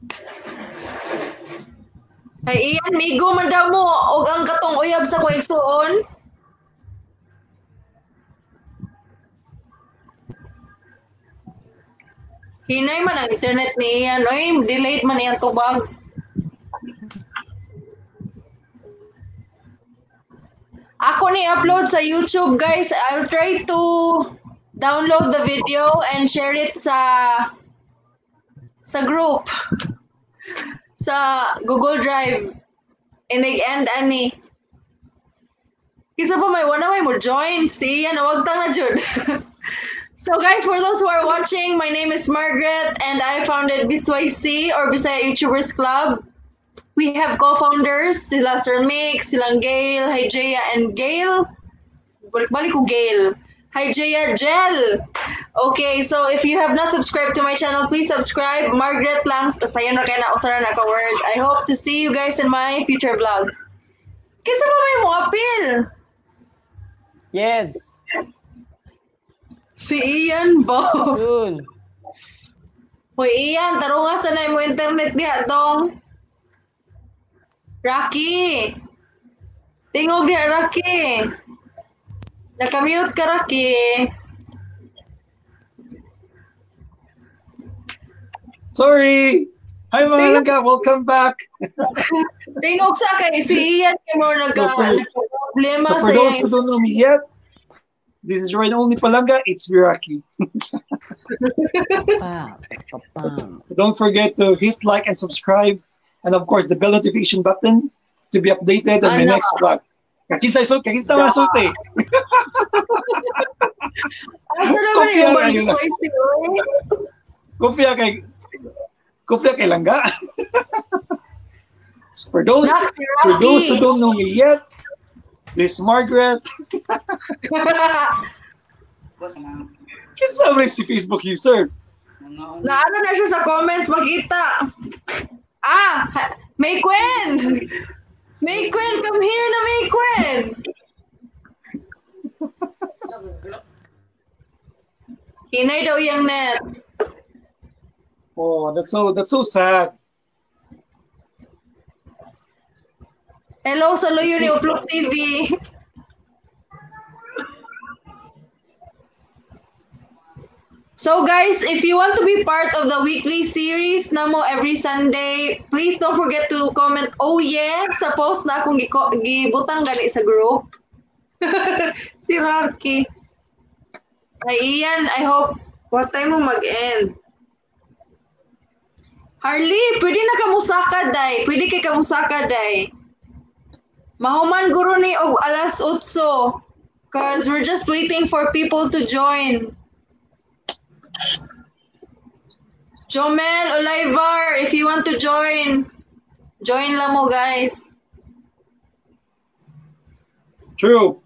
Hi Ian, migo man daw mo og ang katong uyab sa ko igsuon. Hinay man ang internet ni Ian. Oy, delayed man iyang tubag. Ako ni upload sa YouTube, guys. I'll try to download the video and share it sa group sa Google Drive. And end ani. Kinsa pa may wala may mo join. Si Ian, wag tang na jud. So guys, for those who are watching, my name is Margaret and I founded BSYC or Bisaya YouTubers Club. We have co-founders, sila Sir Mick, silang Gail, Hijaya, and Gail. Balik-balik ko Gail. Hijaya Gel. Okay, so if you have not subscribed to my channel, please subscribe. Margaret lang, sayon ra kay na usara na ka word. I hope to see you guys in my future vlogs. Kinsa pa may mo appeal? Yes. Si Ian ba? Soon. Hoy Ian, tarunga sa na mo internet diha dong. Rocky. Tingog diha Rocky. Nakamute ka Rocky. Sorry! Hi mga langga, welcome back! Tingog sa kay si Ian kay mo nagka problema So sa for those iya. who don't know me yet, This is your only Palangga. It's Viraki. Don't forget to hit like and subscribe, and of course the bell notification button to be updated on my next vlog. Kakinsa isul, kakinsa man sulti. Asa naman yung choice, oy? Kopya kay Langga. For those who don't know me yet, this is Margaret. Kinsa man si Facebook user? Naano na siya sa comments makita. Ah, May Gwen. May Gwen, come here na, May Gwen. Hinay daw yung net. Oh, that's so sad. Hello sa Luyo ni Uplok TV. So guys, if you want to be part of the weekly series namo every Sunday, please don't forget to comment, oh yeah, sa post na akong gibutang gani sa group. Si Rocky. Ay, Ian, I hope, what time mo mag-end? Harley, pwede na kamusaka, day. Pwede kay kamusaka, day. Mahuman guro ni og alas 8. Cause we're just waiting for people to join. Jomel Olivar, if you want to join, join lang mo, guys. True.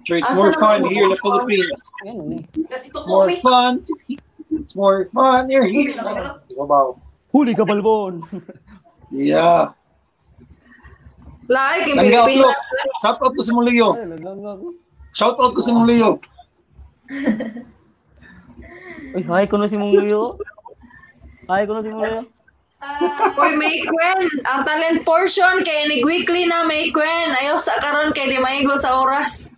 True. It's more fun here in the Philippines. It's more fun. It's more fun here. Wow. Huli ka, Balbon. Yeah. Like in Pilipinas. Shout out ko si Mong Leo. Shout out ko si Mong Leo. Uy, hi ko na si Mong Leo. Hi ko na si Mong Leo. Uy, May Quen, ang talent portion kay nig weekly na May Quen. Ayaw sa karon kay di maigo sa oras.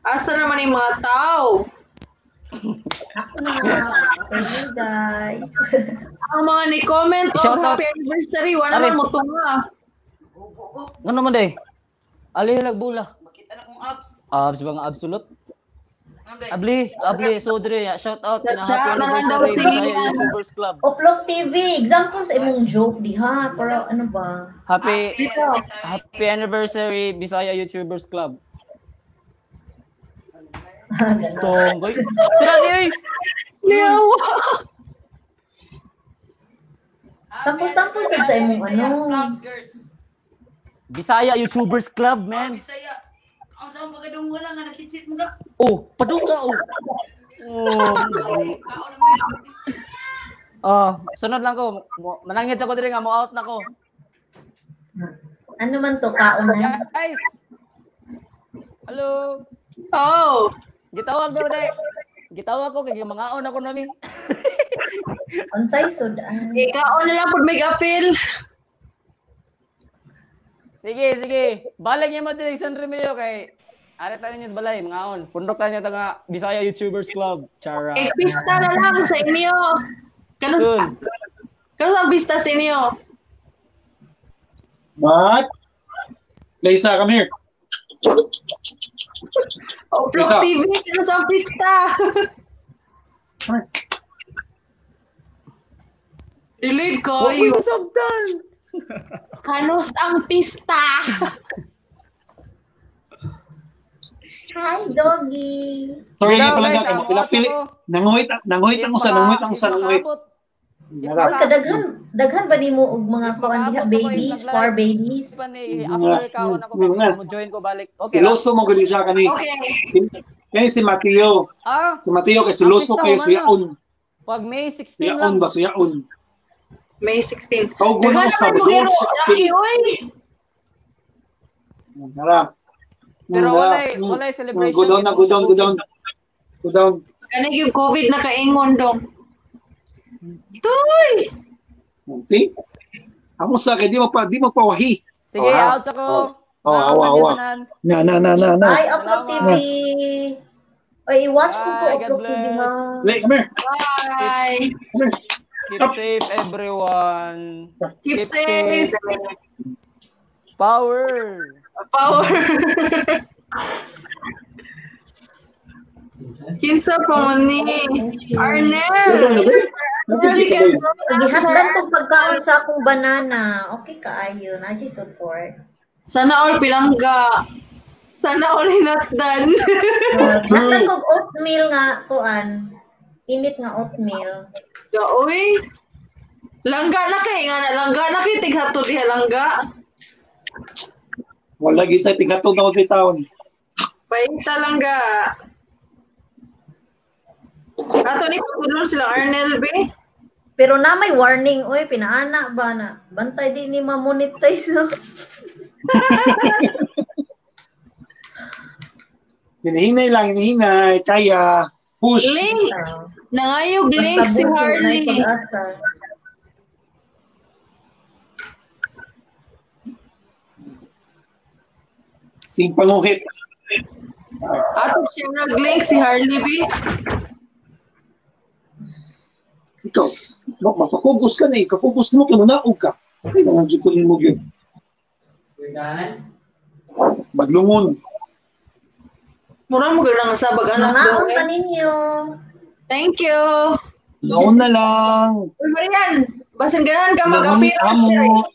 Asa naman yung mga tao? Ako na. Hello, guys. Ang mga ni-comment og happy anniversary, wala naman mo tunga. Ano naman day? Ali nagbula. Makita na kong abs. Abs ba nga absolute? Abli, so dre, shout out na happy anniversary Bisaya YouTubers Club. Uplok TV, example sa imong joke diha, pero ano ba? Happy anniversary Bisaya YouTubers Club. Tonggoy. Sira di. Liawa. Sample sa imong ano. Bisaya YouTubers Club, man. Bisaya. Ang saan pagadung wala nga nakitsit mo ka. Oh, padungga oh. Oh. Sunod lang ko. Manangit sa ko diri nga mo out na ko. Ano man to kaon na? Guys. Hello. Oh. Gitawag ko dai. Gitawag ko kay mangaon ako nami. Unsay sudan? Ikaon na lang pud may apil. Sige. Balik niya mo diri San Remeo kay areta ninyo sa balay mangaon. Pundok ta niya ta nga Bisaya YouTubers Club. Chara. Eh, pista na lang sa inyo. Kanus ang pista sa inyo? What? Lisa, come here. Oh, Pro TV, kanus ang pista? Delete ko. Wa sabtan. Kanos ang pista? Hi, doggy. Sorry, pala ka. Pili. Nanguhit ang usa, nanguhit. Daghan ba nimo og mga kuan diha babies, four babies? After kaon ako mo join ko balik. Okay. Siloso mo gud siya kani. Okay. Kani si Mateo. Si Mateo kay siloso kayo suyaon. Pag May 16 lang. Suyaon ba suyaon? May 16. Tawag mo na sa Rocky, oy. Nara. Pero walay celebration. Go down na, go down, go down. Go down. Kani yung COVID nakaingon dong. Tuy! See? Ako sa kay di mo pawahi. Sige, out ako. Oh, awa. Na. Bye, Uplok TV. Oy, i-watch ko po Uplok TV ha. Lay, come here. Bye. Come here. Keep safe, everyone. Keep safe. Power. Power. Kinsa pa man ni Arnel. Arnel, you can Gihasdan kong pagkaon sa akong banana. Okay kaayo, na support. Sana all pilangga. Sana all hinatdan. Gihasdan kog oatmeal nga kuan. Init nga oatmeal. Oy. Langga na kay nga na langga na kay tighatod diha langga. Wala gita tighatod na ko taon. Paita langga. Ato ni pasudlon sila Arnel B. Pero na may warning oy, pinaana ba na bantay di ni ma-monetize no. Hinihinay lang, hinihinay. Kaya, push. Link. Nangayog link si Harley. Sing panguhit. Ato siya nag-link si Harley B. Ikaw, mapapugos ka na eh. Kapugos mo, kinunaog ka. Okay na lang, kunin mo yun. Badlungon. Mura mo ganang sa bag anak Mangaon pa ninyo. Thank you. Naon na lang. Uy, Marian, basin ganahan ka mag-appear. Amo.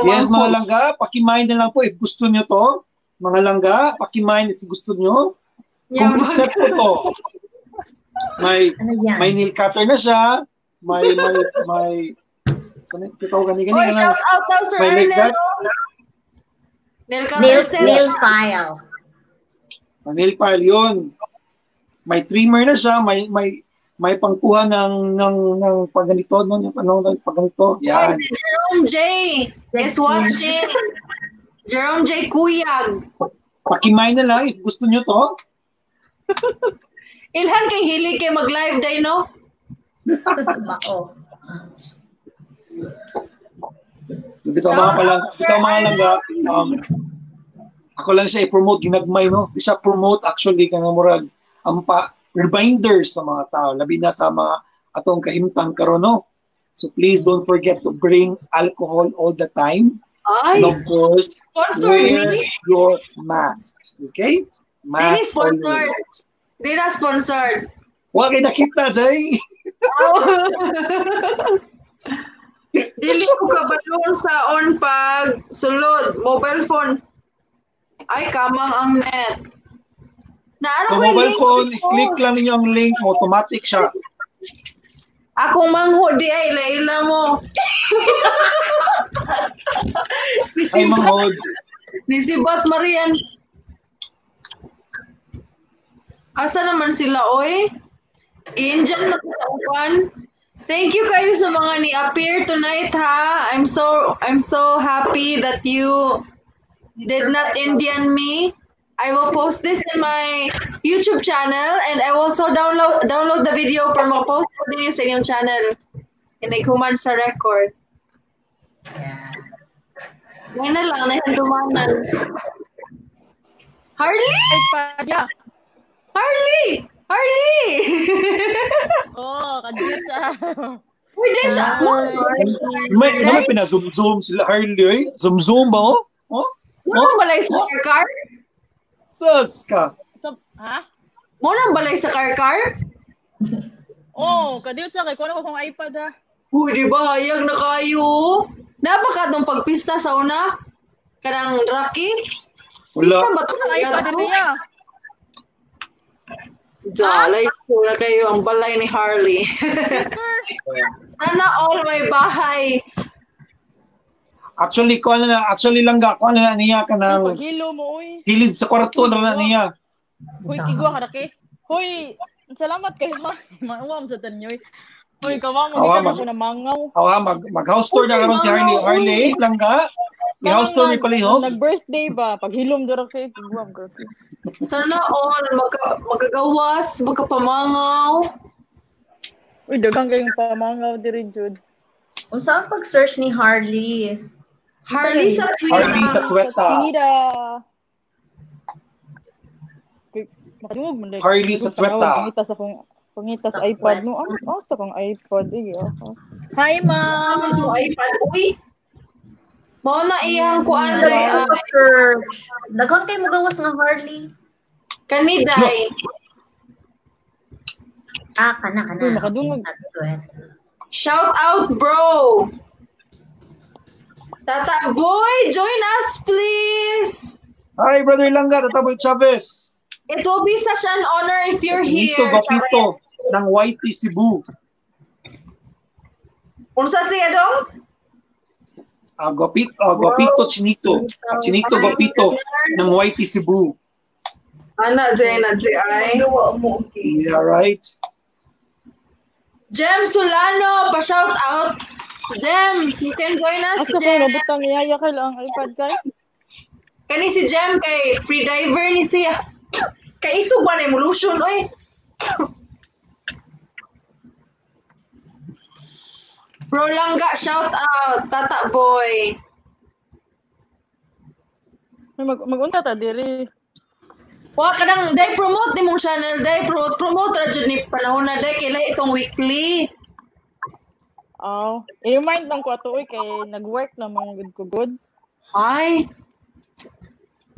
Yes, mga langga, pakimind na lang po if gusto nyo to. Mga langga, pakimind if gusto nyo. Complete set po to. May ano may nail cutter na siya. May may ito gani gani. Oy, shout out daw Sir Arnel. Nail cutter set. Nail file. Nail file yun. May trimmer na siya, may pangkuha ng pagganito, no, yung ano pagganito. Yan. Oy, si Jerome J is watching. Jerome J Kuyag. Pakimind na lang if gusto nyo to. Ilhan kay hili kay mag-live day, no? Mao. Bitaw mga palang, bitaw mga langga, ako lang siya i-promote ginagmay, no? Di siya promote actually kanang murag ang pa reminders sa mga tao, labi na sa mga atong kahimtang karon, no? So please don't forget to bring alcohol all the time. Ay, and of course, sponsor wear me. your mask. Okay? Mask sponsored. always. Di na sponsored. Wa kay nakita, Jay. Dili ko kabalon sa on pag sulod mobile phone. Ay kamang ang net. Naano Kung ko yung mobile link phone, ko? i-click lang ninyo ang link, automatic siya. Akong mangho di ay ila mo. Ay, manghod. Ni si Bots Marian. Asa naman sila, oy? Giinjan na sa upan. Thank you kayo sa mga ni-appear tonight, ha. I'm so happy that you did not Indian me. I will post this in my YouTube channel and I will also download the video para ma-post ko din sa inyong channel. And naghuman sa record. Ngayon na lang, nahandumanan. Harley! Ay, Harley! Harley! Oh, kadiyot sa. Uy, di sa. May pina-zoom-zoom sila Harley, eh. Zoom-zoom ba, oh? Oh? Mo nang balay sa car-car? Sus ka. Ha? Mo nang balay sa car-car? Oh, kadiyot sa kay kuno ko kong iPad ha. Uy, di ba hayag na kayo? Napaka tong pagpista sa una? Kanang Rocky? Wala. Pista ba to? Ang iPad niya. Jalay ko na kayo ang balay ni Harley. Sana all may bahay. Actually, ko na actually lang ga, ko na niya kanang Paghilo mo oy. kilid sa kwarto na niya. Hoy, tigwa ka raki. Hoy, salamat kayo ma. Mauwam sa tanyoy. Hoy, kawa mo gikan ako na mangaw. Awa mag house tour na karon si Harley. Harley lang ga. I-house tour mi palihog. Nag-birthday ba? Paghilom dira kay tigwa mo raki. Sana all magkagawas, magkapamangaw. Uy, daghang kayong pamangaw diri jud. Unsa ang pag-search ni Harley? Harley sa Twitter. Harley sa Twitter. Makadungog man Harley sa Twitter. Pangita sa akong Pangitas iPad no. Ano sa kang iPad eh. Ako. Hi, ma'am. iPad uy. Mao na iyang kuan day. Search. Daghan kay mo gawas nga Harley. Kani day. Ah, kana kana. Uy, makadungog. Shout out, bro. Tata Boy, join us please. Hi, Brother Langga, Tata Boy Chavez. It will be such an honor if you're here. Nito Gapito ng YT Cebu. Unsa siya dong? Guapito, Guapito Chinito. Chinito Guapito ng YT Cebu. Ana, Jay, na Jay, ay. Yeah, right. Jem Solano, pa-shout out. Jem, you can join us, Asa ko Jem. nabutang iyaya kay lang iPad kay? Kani si Jem kay free diver ni siya. Kay isog ba na evolution, oy. Bro Langga, shout out. Tata Boy. Mag-unsa ta diri. Wa ka nang day promote ni mong channel day promote promote ra jud ni panahon na day kay lahi itong weekly. Oh, i-remind lang ko ato oy kay nag-work na man gud ko good. Ay.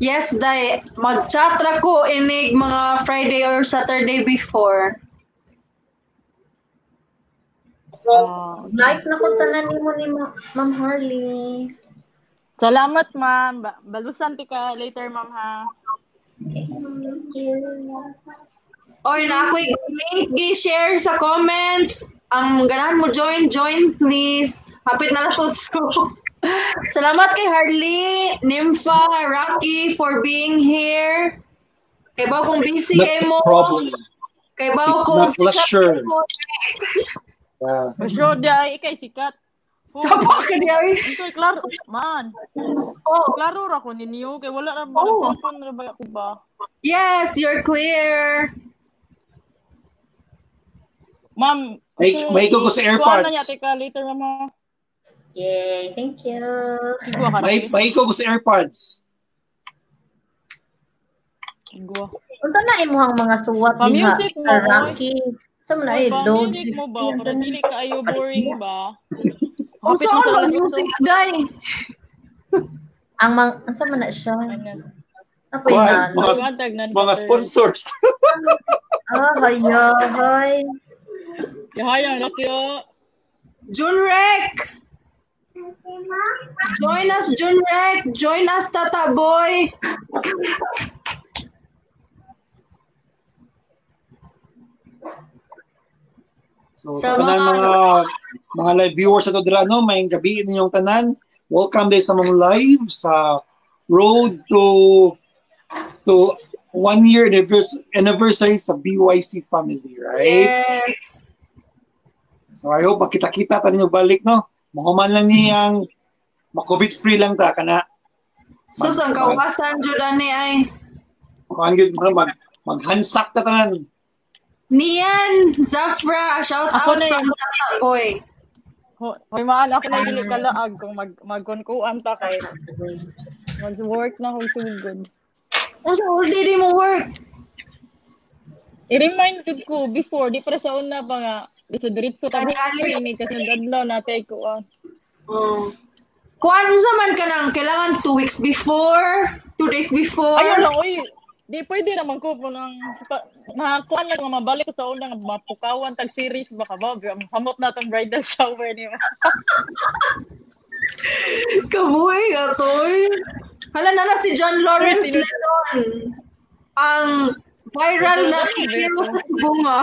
Yes, day mag-chat ra ko inig mga Friday or Saturday before. Like na ko tanan nimo ni Ma'am Harley. Salamat, ma'am. Balusan ti ka later, ma'am ha. Thank you. Oy, na ako'y link gi-share sa comments. Ang ganahan mo join, join please. Hapit na alas 8. Salamat kay Harley, Nympha, Rocky for being here. Kay ba kung busy Not kay mo. problem. Kay ba It's kung my pleasure. Yeah. Sure, di ay ikay sikat. Sa ka di ay. Ikaw klaro man. Oh. Klaro ra ko ninyo kay wala ra ba Oh. cellphone ra ba ako ba? Yes, you're clear. Ma'am, May- may ko sa Kuha na AirPods. niya tika later, ma'am. ha. Yay, thank you. Igwa ka May may ko sa AirPods. Igwa. Unsa na imong mga suwat diha Pa-music mo, sa Rocky? Sa man ay load. Pa-music mo ba? Para dili ka ayo boring ba? Unsa Hapit na sa man alas music day? Ang mang unsa man na siya? Apoy Why? na. Mga sponsors. Ah, hayahay. Yahayang Rocky oh. Junrek! Join us, Junrek! Join us, Tata Boy! So Sa sa tanan mga live viewers sa dira no, may gabi ninyong tanan. Welcome day sa mga live sa road to 1 year anniversary sa BYC family, right? Yes. So I hope makita-kita ta ninyo balik no. Mahuman lang niyang ma-COVID free lang ta kana. Sus, ang kawasan jud ani ay. Kuan gyud mag maghansak ta tanan. Nian, Zafra, shout Ako out na from yun. Tata Boy. Hoy maan ako na dili kalaag kung magkunkuan ta kay mag-work na kog sugod. Unsa whole day di mo work? I-remind jud ko before di para sa una pa nga so diretso ta Kani-kani. ini kasi adlaw natay ko. Oh. Kuan unsa man ka nang kailangan 2 weeks before, 2 days before. Ayaw lang oy. Di pwede naman ko po nang makakuan lang nga mabalik ko sa una nga mapukawan tag series ba ka ba? Hamot na tong bridal shower ni. Kabuhi atoy. Hala na na si John Lawrence Lennon. Ang viral na kikiro sa Sibunga.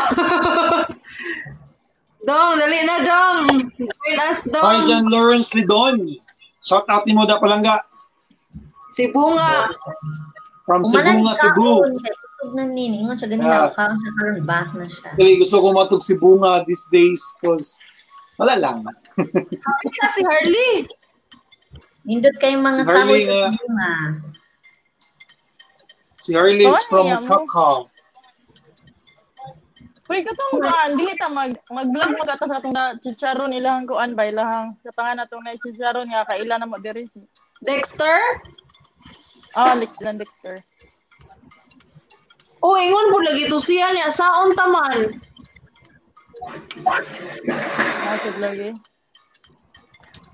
Dong, dali na dong. Join us dong. Hi John Lawrence Lidon. Shout out nimo da palangga Sibunga. from Cebu nga Cebu. Kusog na nini. Ingon siya ganina Yeah. kaon siya karon bath na siya. Actually, gusto ko matug Cebu nga these days cause wala lang. Hapit na si Harley. Nindot kay mga Harley kahoy sa nga. Cebu nga. Si Harley is Sorry, from amo. Kakao. Uy, katong kuan, dili ta mag-vlog mo ta sa atong na chicharon ilahang kuan ba ilahang sa pangan atong na chicharon nga kaila na mo diri. Dexter? Ah, Lan Dexter. Oh, ingon po lagi to siya niya. Saon taman? Nasod lagi.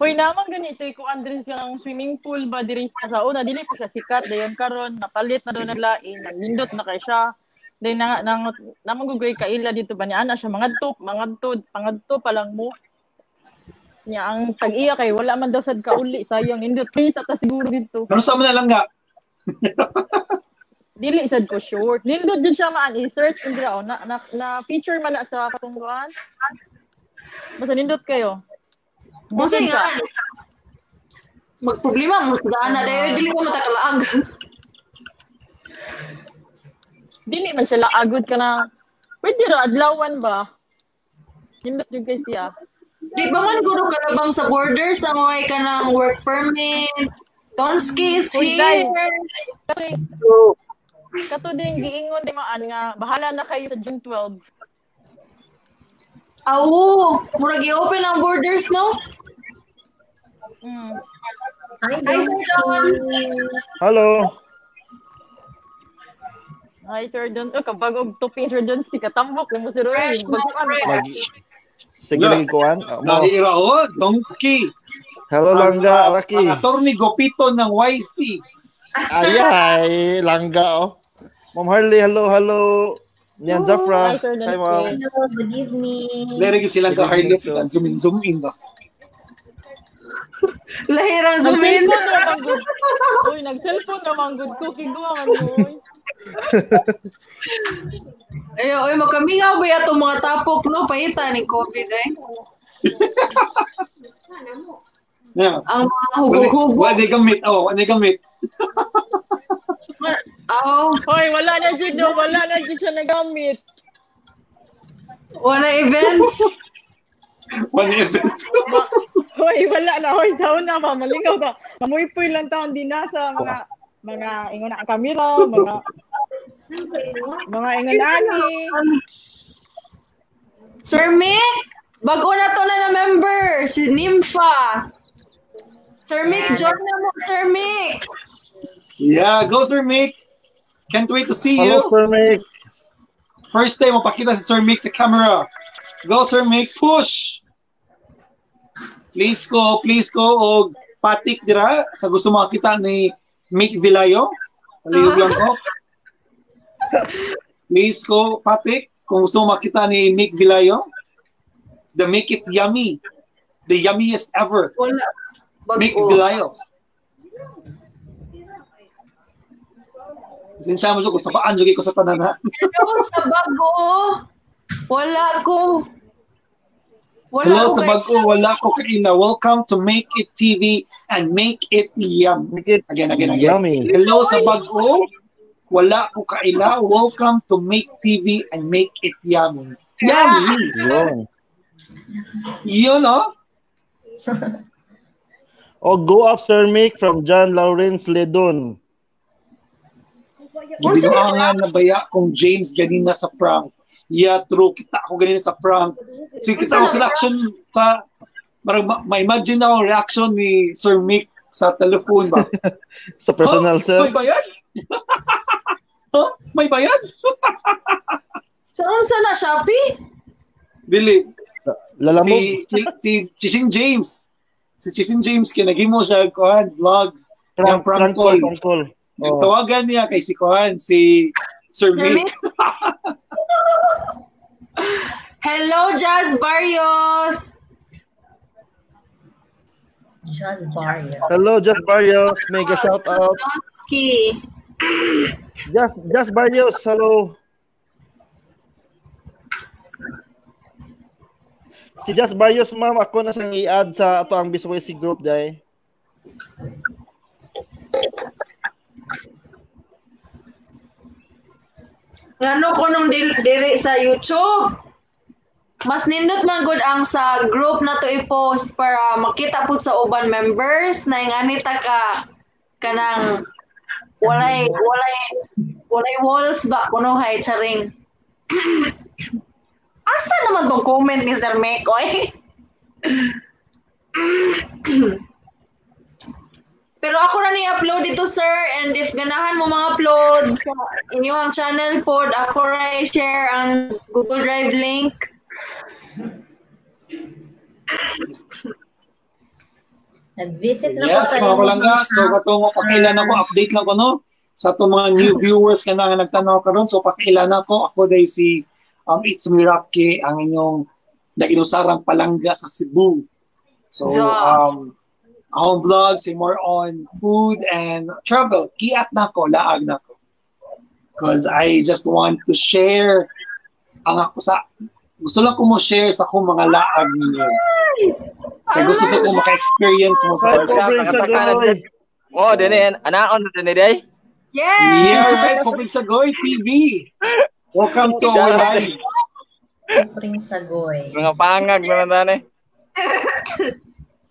Hoy, naman ganito ko Andres ka ng swimming pool ba diri sa una dili pa siya sikat dayon karon napalit na daw naglain naglindot na kay siya. Dayon na nang namang gugoy kaila dito ba niya ana siya mangadto pangadto pa lang mo. Niya ang tag-iya kay wala man daw sad kauli sayang nindot kita ta siguro dito. Pero sa man na lang nga. Dili sad ko sure. Nindot jud siya maan i-search indra oh, na feature man na sa katungguan. Basta nindot kayo. Unsa nga? Magproblema mo sa daan na dayon dili mo matakalaag. Dili man siya laagod ka na. Pwede ra adlawan ba? Nindot jud kay siya. Di ba man guro kalabang sa borders ang way ka ng work permit? Donski is here. Kato din giingon di maan nga bahala na kayo sa June 12. Aw, murag i-open ang borders no? Mm. Hi, Sir Don. Hello. Hi Sir Don. Oh, kabag og tupi Sir Don si katambok nimo si Roy. Sige lagi kuan. Nakira oh, Donski. Hello Langga, Raki. Ang attorney Gopito ng YC. Ay, Langga oh. Ma'am Harley, hello, hello. Nian Zafra. Hi, Sir Hi, ma'am. Hello, good evening. Lere silang ka Harley, zoom in, zoom in ba? Lahirang zoom in. Uy, nag-cellphone naman good ko kiguha man mo. Ayo, oy magkamingaw ba yato mga tapok no pahita ni COVID eh. Yeah. Ang mga hubog-hubog. Wala ni gamit, oh, wala ni gamit. Oh. Hoy, wala na jud no, wala na jud siya nagamit. Wala event. Wala event. Hoy, wala na hoy sa una pa malingaw ta. Mamuypoy lang taon din na sa mga ingon na ang kamera, mga ingon ani. Sir Mick, bago na to na member si Nympha. Sir Mick, join na mo Sir Mick. Yeah, go Sir Mick. Can't wait to see Hello, you. Sir Mick. First time mapakita si Sir Mick sa camera. Go Sir Mick, push. Please ko og patik dira sa gusto makita ni Mick Vilayo. Palihog lang ko. Please ko patik kung gusto makita ni Mick Vilayo. The make it yummy. The yummiest ever. Wala. Bago. Mick Vilayo. Pasensya mo siya kung sa paan ko sa tanan ha. Hello sa bago. Wala ko. Wala Hello ko sa bago, wala ko kaila. Welcome to Make It TV and Make It Yum. Make it Again. yummy. Hello sa bago, wala ko kaila. Welcome to Make TV and Make It Yummy. Yummy. Yun. Yun, oh. Oh, go up Sir Mick from John Lawrence Ledon. Gibinuangan na baya kong James ganina sa prank. Yeah, true. Kita ako ganina sa prank. Sige, kita ko sa reaction sa... Parang ma-imagine ako reaction ni Sir Mick sa telephone ba? Sa personal, huh? sir. May bayad? Huh? May bayad? Sa unsa na Shopee? Dili. Lalamog. Si Chising James. Si Chising James kinagimo siya kuan vlog Prank, prank call. Prank call. Oh. Tawagan niya kay si kuan si Sir Mick. Hello Jazz Barrios. Jazz Barrios. Hello Jazz Barrios, mega shout out. Donski. Jazz Barrios, hello. Si Jazz Barrios, ma'am, ako na siyang i-add sa ato ang BCYC group day. Ngano ko nung diri sa YouTube? Mas nindot man gud ang sa group na to i-post para makita pud sa uban members na ingani ta ka kanang walay walls ba kuno hay charing. Asa naman tong comment ni Sir Mekoy? Pero ako na ni-upload dito, sir. And if ganahan mo mga upload sa inyong channel pod, ako ra i-share ang Google Drive link. Nag-visit na Yes, ko sa mga palangga. So katong pakailan ako, update lang ko no sa atong mga new viewers nga na nga nagtanaw karon. So pakailan ako, ako day si It's Miraki, ang inyong naginusarang palangga sa Cebu. So akong vlog say more on food and travel. Kiat na ko, laag na ko. Because I just want to share ang ako sa gusto lang ko mo share sa akong mga laag ninyo. Kaya gusto sa kong maka-experience mo sa Pobreng Oh, dini anaon na dini day. Yeah! Yeah, right. Pobreng Sagoy TV. Welcome to our live. Pobreng Sagoy. Mga pangag na lang tani.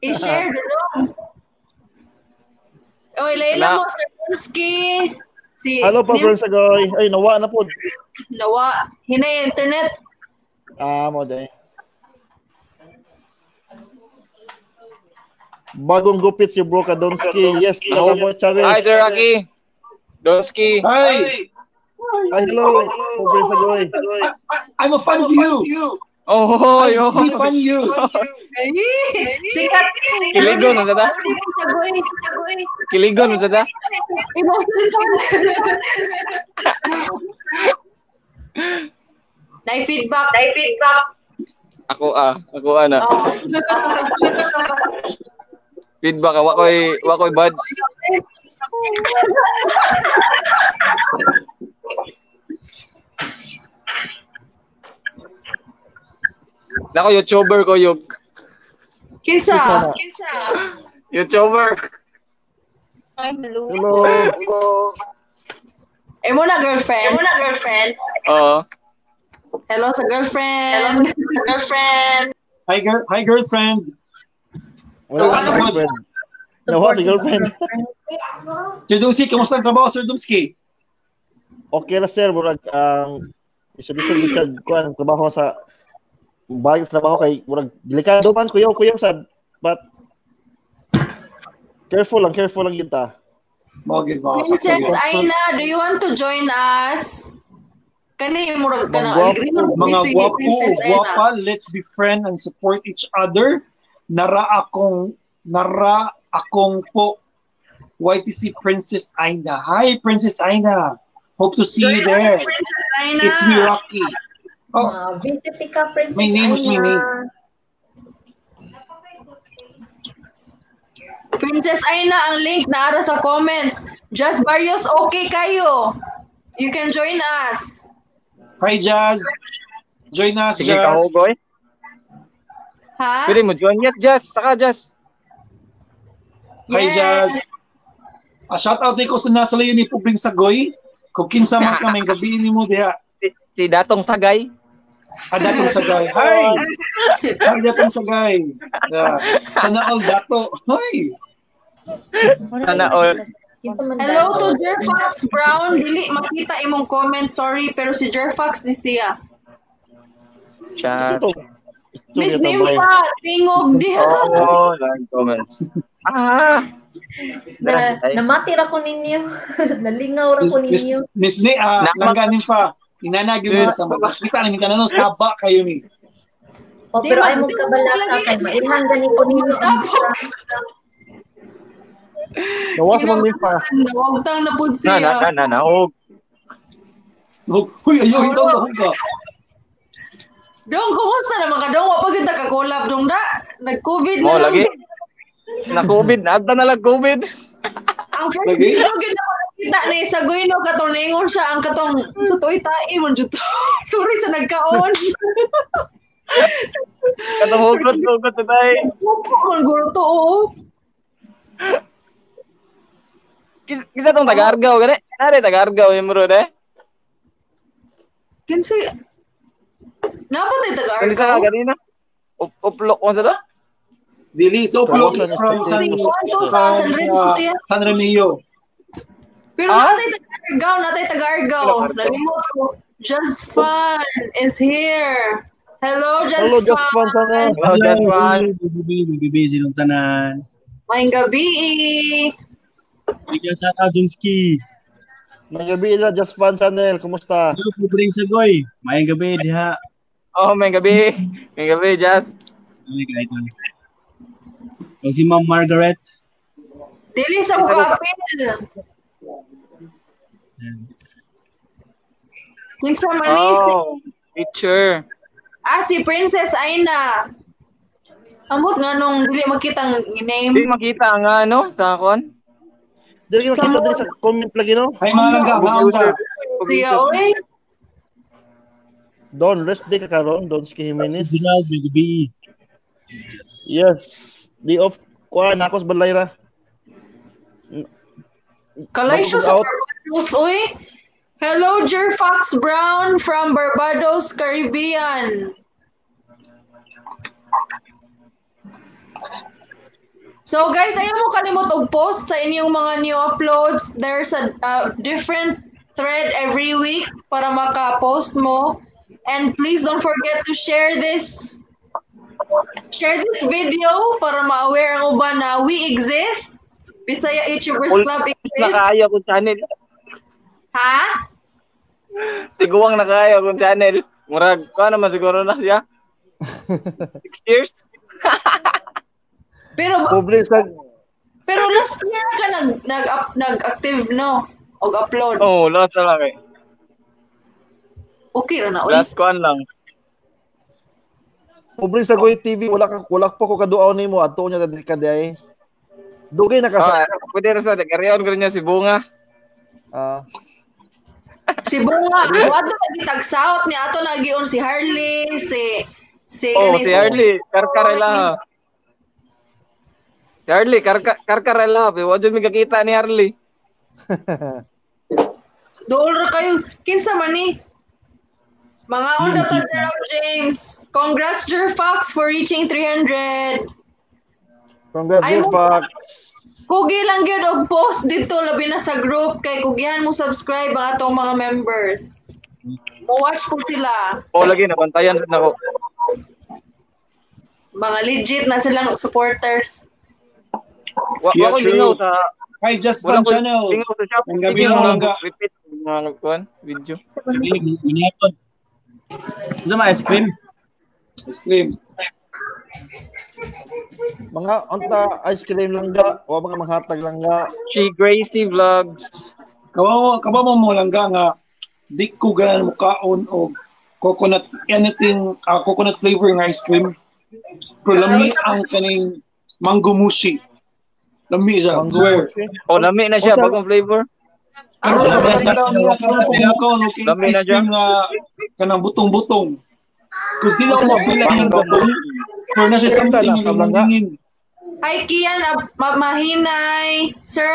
I-share dito. Oy, Layla mo, Sir Donski. Si Hello, Pobreng Sagoy. Ay, nawa na po. Nawa. Hinay internet. Ah, mo day. Bagong gupit si Bro Kadonski. Yes, hello mo, Chavez. Hi, Sir Rocky. Donski. Hi. Hi, hello. Pobreng Sagoy. I'm a fan of you. Oh, hoy, I'm a fan of you. Sikat. Kiligon, unsa ta? Sagoy. Sagoy. Kiligon unsa ta? Emotional po. Nay feedback. Nay feedback. Ako ako ana. Feedback wa koy buds. Nako YouTuber ko yung Kinsa? YouTuber. Hello. Hello. Eh mo na girlfriend. Mo na girlfriend. Oo. Hello sa girlfriend. Hello sa girlfriend. Hi, girl. Hi, girlfriend. Wala si girlfriend. Nawa si girlfriend. Sir Dumski, kamusta ang trabaho, Sir Dumski? Okay na sir, murag ang isod-isod gid siya kuan trabaho sa balik sa trabaho kay murag delikado man kuyaw sad but careful lang gid ta. Mo gid mo Princess Aina, do you want to join us? Kani murag kana agree mo Mga si gwapo, Princess Aina. gwapa, let's be friend and support each other. Nara akong po YTC Princess Aina. Hi, Princess Aina. Hope to see you Join us, there. Princess Aina. It's me, Rocky. Oh, Visit ka, Princess My name is Aina. my name. Princess Aina, ang link naara sa comments. Just Barrios, okay kayo. You can join us. Hi, Jazz. Join us, Sige Jazz. ka hugoy. Ha? Pwede mo join yet, Jazz. Saka Jazz. Hi, Jazz. Shout out ko sa nasa layo ni Pobreng Sagoy. Kung kinsa man ka, may gabi ni mo diha. Si Datong Sagay. Ah, Datong Sagay. Hi! Hi, Datong Sagay. Yeah. Sana all dato. Hi! Sana all. Hello to Jerfax Brown. Dili makita imong comment, sorry, pero si Jerfax ni siya. Chat. Miss Nimfa, tingog diha. Oh, like comments. Ah. Na, namati ra ko ninyo. Nalingaw ra ko Miss, ninyo. Miss Ni, langganin pa. Inanagi mo sa mga. Kita lang, kita na no, saba kayo ni. Oh, pero ay mo kabalaka kay mailhan gani ko ninyo. Nawa sa mga Nimfa. Nawagtang na pud Na siya. na na na na. Huy, ayaw, itaw na ka. Dong, kumusta naman ka dong? Wa pa gyud ta ka-collab dong da. Nag-COVID na Mo lang. lagi. Na COVID, naadta na lang COVID. Ang first Lagi? video gyud na nakita ni sa Guino katong ningon siya ang katong tutoy tae man jud to. Sorry sa nagkaon. Katong hugot hugot tay. Opo, man guro to. oo. Kisa tong taga-Argao gani. Nare taga-Argao yung muro de. Kinsa Napa tay Kung isa ka taga-Argao? ganina. Uplok ko sa to. Dili, so Uplok is from San, San, San Remio. Pero natay taga-Argao, natay taga-Argao. Nalimot ko. Just Fun is here. Hello, Just Hello, Just Fun. Fun channel. Hello, Just Fun. Gabi, gabi, sinong tanan. Maayong gabi. Bigyan sa Dunski. May gabi ila Just Fun channel. Kumusta? Hello, Pobreng Sagoy. Maayong gabi diha. Oh, may gabi. May gabi, Jazz. Ay, ka idol. O si Ma'am Margaret. Dili sa Isa ko ka- kapil. Kinsa man ni si Oh, teacher. Ah, si Princess Aina. Ambot nga nung dili makita ang name. Di makita nga ano sa kon. Dili makita dili sa comment lagi no. Ay mga langga, maon ta. Siya, oy. Don, rest day ka karon, Don Ski Jimenez. Gerald, may gabi. Yes. Day off kuan ako sa balay ra. Kalay siya sa Out. Barbados, oy. Hello, Jer Fox Brown from Barbados, Caribbean. So guys, ayaw mo kalimot og post sa inyong mga new uploads. There's a different thread every week para maka-post mo. And please don't forget to share this video para ma-aware ang uban na we exist. Bisaya YouTubers Club exists. Nakaayo akong channel. Ha? Tiguang nakaayo akong channel. Murag kuan naman siguro na siya. 6 years. Pero Pobre sa pero last year ka nag-active no og upload. Oh, last na lang eh. Okay ra na oy. Last kuan lang. Pobre sa Goy TV, wala ka wala pa ko kaduaw nimo adto niya diri ka diay. Dugay na ka sa Ah, pwede ra sa karyon ko niya si Bunga. Ah, Si Bunga, ato lagi tag-south ni ato nagion si Harley, si si Oh, kani si Harley, karkarela. Si Harley, karkarela. Pero wa jud mi kakita ni Harley. Dool ra kayo. Kinsa man ni? Mga onda ta Gerald James. Congrats Jer Fox for reaching 300. Congrats, Ay, Jer Fox. Kugi lang gyud og post dito labi na sa group kay kugihan mo subscribe ang atong mga members. Mo watch po sila. Oh, lagi nabantayan sad nako. Mga legit na silang supporters. Wa Yeah, wa ko true. lingaw sa Hi, Just wala Fun ko Channel. lingaw sa shop. Ang gabi Sige na lang langga. repeat mga kuan video. Ginapon. Sa mga ice cream. Ice cream. Mga unta ice cream lang ga, o mga manghatag lang ga. She Gracie Vlogs. Kabaw mo langga nga di ko ganan mo kaon og coconut anything coconut flavor nga ice cream. Pero lami ang kaning mango mushi. Lami siya, Mango swear. mushi. Oh, lami na siya Unsa- bagong flavor. Karon karon nila karon po mo kaon og Lami na ice cream nga kanang butong-butong. Cause di na ako mapila ng Mango butong. Pero na siya Kanta something na, nga kablangga. lingin. Hi Kian Mahinay. Sir,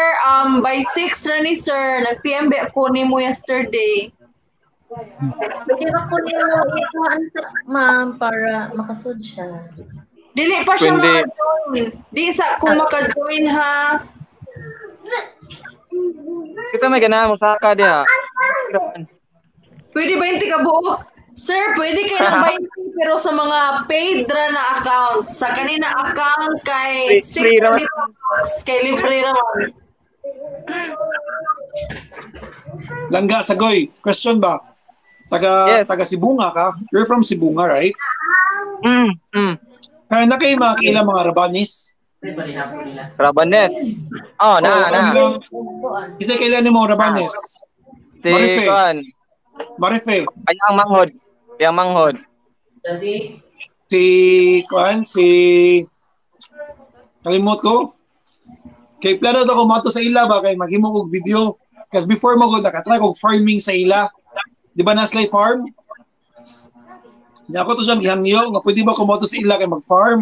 by 6 ra ni sir. Nag-PM ba ako nimo yesterday. Pwede ba ko niyo ikuhaan sa ma'am para makasud siya? Dili pa siya Pwede. maka-join. Di sa ko maka-join ha. Kasi may ganahan mo saka diha. Pwede 20 ka buok? Sir, pwede kayo ng 20 pero sa mga paid ra na accounts. Sa kanina account kay Free, free ra man. 6 kay libre ra man. Langga sagoy. Question ba? Taga Yes. taga Sibunga ka? You're from Sibunga, right? Mm, mm. Kaya na kayo mga kaila mga Rabanis? Rabanes. Oh, na Oh, na. ang isa kailan nimo Rabanes? Si Marife. kuan. Marife. Ay ang manghod. Yang manghod. Si kuan si kalimot ko. Kay plano daw ko mato sa ila ba kay maghimo kog video. Kasi before mo ko nakatry kog farming sa ila. Di ba Naslay Farm? Nya ako to siyang gihangyo nga pwede ba ko moto sa ila kay mag-farm?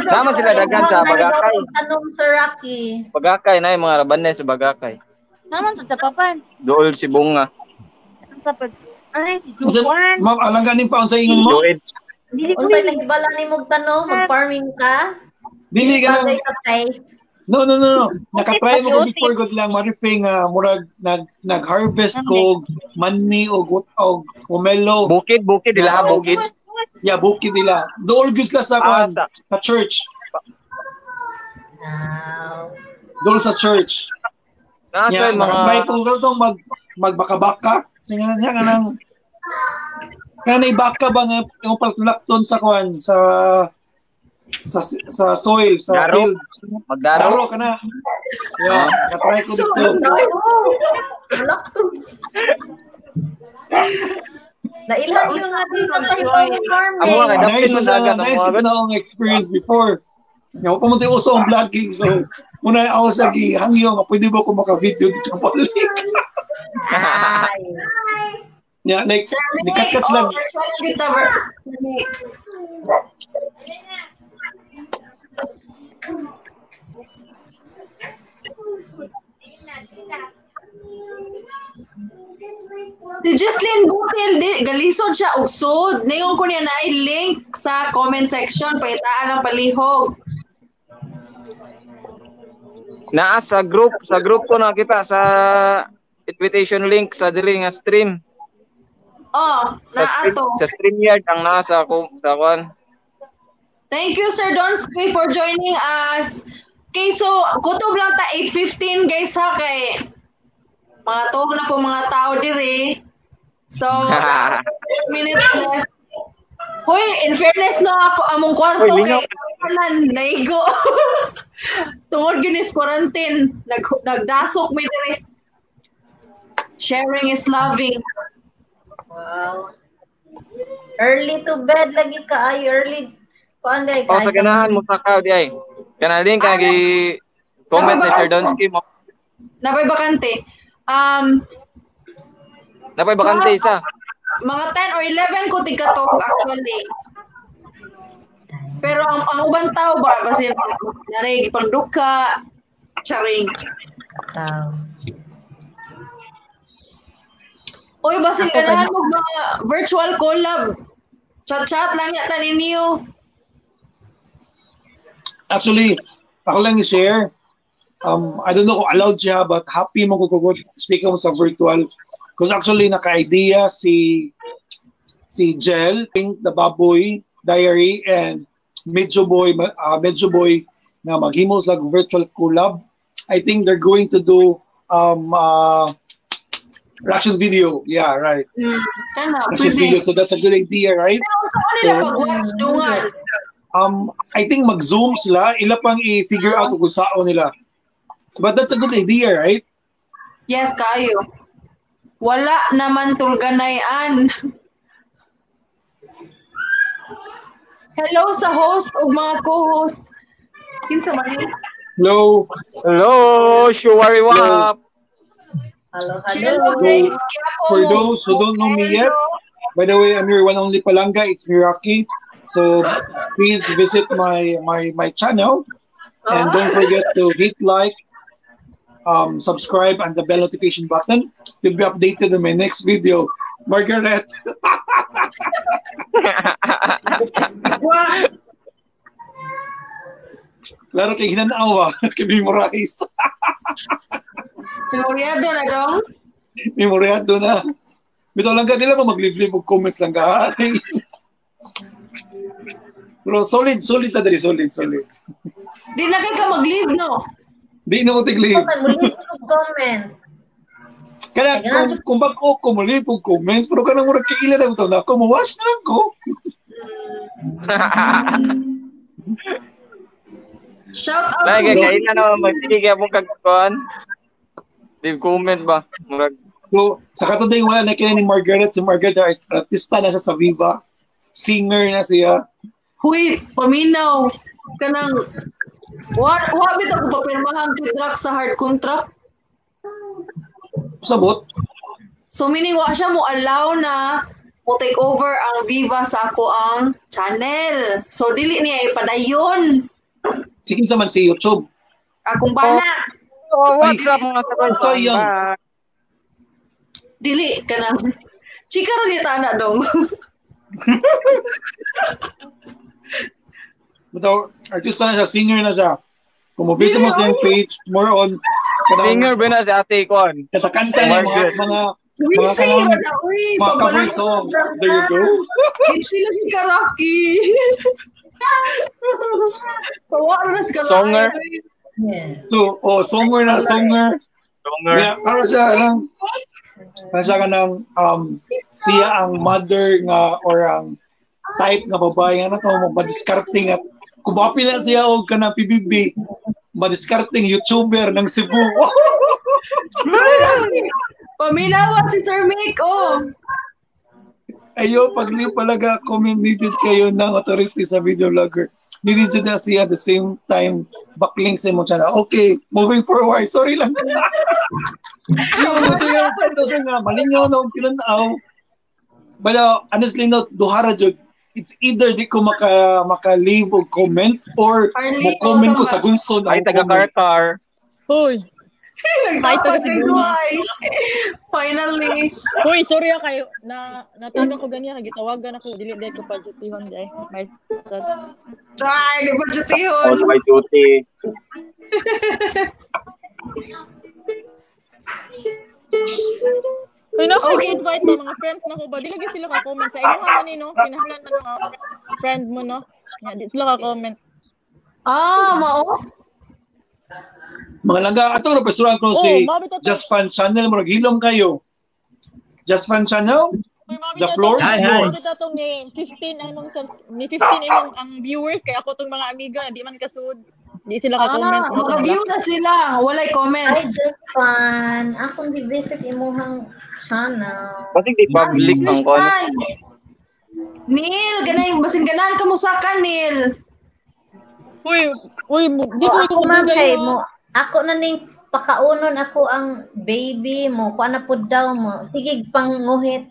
Sama sila daghan sa Bagakay. Tanong Sir Rocky. Bagakay na yung mga Rabanes sa Bagakay. Naman sa papan. Dool si Bunga. Sa pag Ay, si Kasi, Juan. ma'am, alang ganing pa sa ingon mo? Joed. Dili ko Unsay nahibala nimo og tanong, mag-farming ka? Dili ka lang. Bagay ka kay. No, no, no, no. Nakatry mo ko before god lang Marife nga murag nag-harvest ko mani og og pomelo. Bukid, bukid nila, bukid. Yeah, bukid nila. Dool gyud sila sa Ah, kuan, sa church. Wow. Dool sa church. Nasa Yeah, yung mga nakatry po ko tong magbaka-baka. Sige na niya kanang Kanay baka ba nga yung paltulakton sa kuan sa sa soil, sa Daro. field. Magdaro. Daro ka na. Yeah, katry ko dito. Nailhan yung nga dito kahibaw ng farming. Amo ka Nice dapat na mo dagat nice ang na akong experience before. Nga pa mo tayo uso ang vlogging so muna ako sa gihangyo nga pwede ba ko maka-video dito balik. Ay. Yeah, like Sir May, ni-cut-cut oh, lang. virtual kita, Sir May. Si Jocelyn Butil, di, galisod siya og sud. Ningon ko niya na link sa comment section pakitaan ang palihog. Naa sa group ko nakita sa invitation link sa diri nga stream. Oh, Sa stream, naa to. sa StreamYard ang naa sa ko sa kuan. Thank you Sir Donsky for joining us. Okay, so kutob lang ta 8:15 guys ha kay mga tuog na po mga tao diri. So, minutes left. Hoy, in fairness no ako among kwarto Hoy, kay lingaw. tanan naigo. Tungod gyud is quarantine, nagdasok mi diri. Sharing is loving. Wow. Early to bed lagi ka ay early kuan day O sa ganahan mo sa ka di ay. Kana link ang gi comment ni Sir Donsky mo. Napay bakante. Napay bakante isa. Mga 10 or 11 ko tigkatog actually. Pero ang ubang tao ba kasi naray pangduka, charing. Tao. Oy, basin Ako ganahan mo mga virtual collab. Chat-chat lang yata ninyo. Actually, ako lang i-share. I don't know kung allowed siya, but happy mo ko speak mo sa virtual. Because actually, naka-idea si Jel, Pink the Baboy Diary, and Medyo Boy na maghimo sila virtual collab. I think they're going to do reaction video. Yeah, right. Kana, Reaction pwede. video. So that's a good idea, right? Pero sa nila pag-watch dungan. I think mag-zoom sila. Ila pang i-figure out kung saan nila. But that's a good idea, right? Yes, kayo. Wala naman tulganayan. Hello sa host o mga co-host. Kinsa man ni? Hello. Hello, Shuwari Wap. Hello, Hello, hello. guys. For those who don't know me yet, by the way, I'm your one only Palanga. It's Miraki. So please visit my channel and don't forget to hit like, subscribe, and the bell notification button to be updated on my next video. Margaret. Klaro kay hinanawa, kay memorize. Memoryado na dong. Memoryado na. Bitaw lang ka nila kung magliblib og comments lang ka. Pero solid ta diri, solid. Di na kay ka mag-leave, no? Di na ko tig-leave. Muli ko comment. Kaya kung bag-o ko muli og comments, pero kanang murag kaila na bitaw na ako, mo-watch na lang ko. Shout out Lagi to kay kaila na magsige kay among kagkuan. Leave comment ba? Murag So, sa katuday wala na kina ni Margaret. Si Margaret, artista na siya sa Viva. Singer na siya. Huy, paminaw. Kanang, wa bitaw ko papirmahan contract sa hard contract. Sabot. So meaning wa siya mo allow na mo take over ang Viva sa ako ang channel. So dili niya ipadayon. Sige sa man si YouTube. Akong bana. Oh, what's up mga sakay? Sayang. Dili kanang chika ra ni tana dong. Bitaw, artista na siya, singer na siya. Kung mo-visit mo sa iyang page, more on kanang Singer ba na si Ate Kon? Kanta niya mga mga Uy, kanang na, uy, mga cover pabalang- songs. There you go. Di lagi ka Rocky. Tawa na sa kalay. Songer. So, oh, songer na, songer. Songer. Yeah, para siya lang, para siya ka ng, Siya ang mother nga or ang type nga babae nga na to madiskarte nga kung mapila siya og kanang PBB madiskarteng YouTuber ng Cebu. Paminawa si Sir Mick, oh. Ayo, pag palaga, comment needed kayo ng authority sa video vlogger. Needed yun na siya at the same time, backlink sa imong channel. Okay, moving forward. Sorry lang. Yung gusto nga, malingaw na akong tinanaw. But honestly, no, duhara jud. It's either di ko maka-leave o comment or mo-comment ko tagunson. Ay, taga-karkar. Hoy. Nagtapag kay Finally. Hoy, sorry kayo. Na nataga ko ganiya gitawagan ako dili dai ko pa dutyhon dai. My sad. Ay, di pa dutyhon. Oh, my duty. Uy, na ako invite na mga friends na ko ba? Di lagi sila ka-comment. Sa inyo man ni, no? Kinahanglan man mga friend mo, no? Nga, di sila ka-comment. Ah, mao? Mga langga, ato na pasuran ko si Just Fun Channel. Murag hilom kayo. Just Fun Channel, the floor is yours. Ni 15 ang ni 15 imong ang viewers kay ako tong mga amiga di man kasud. Di sila ka-comment. Maka-view na sila, walay comment. Hi, Just Fun. Akong gi-visit imuhang channel. Basig di public ang kon. Neil, ganay basin ganahan ka mo sa ka, Neil. Uy, uy, di ko ako ma'am kay mo. Ako na ning pakaunon ako ang baby mo. Kuan na pud daw mo. Sige panguhit.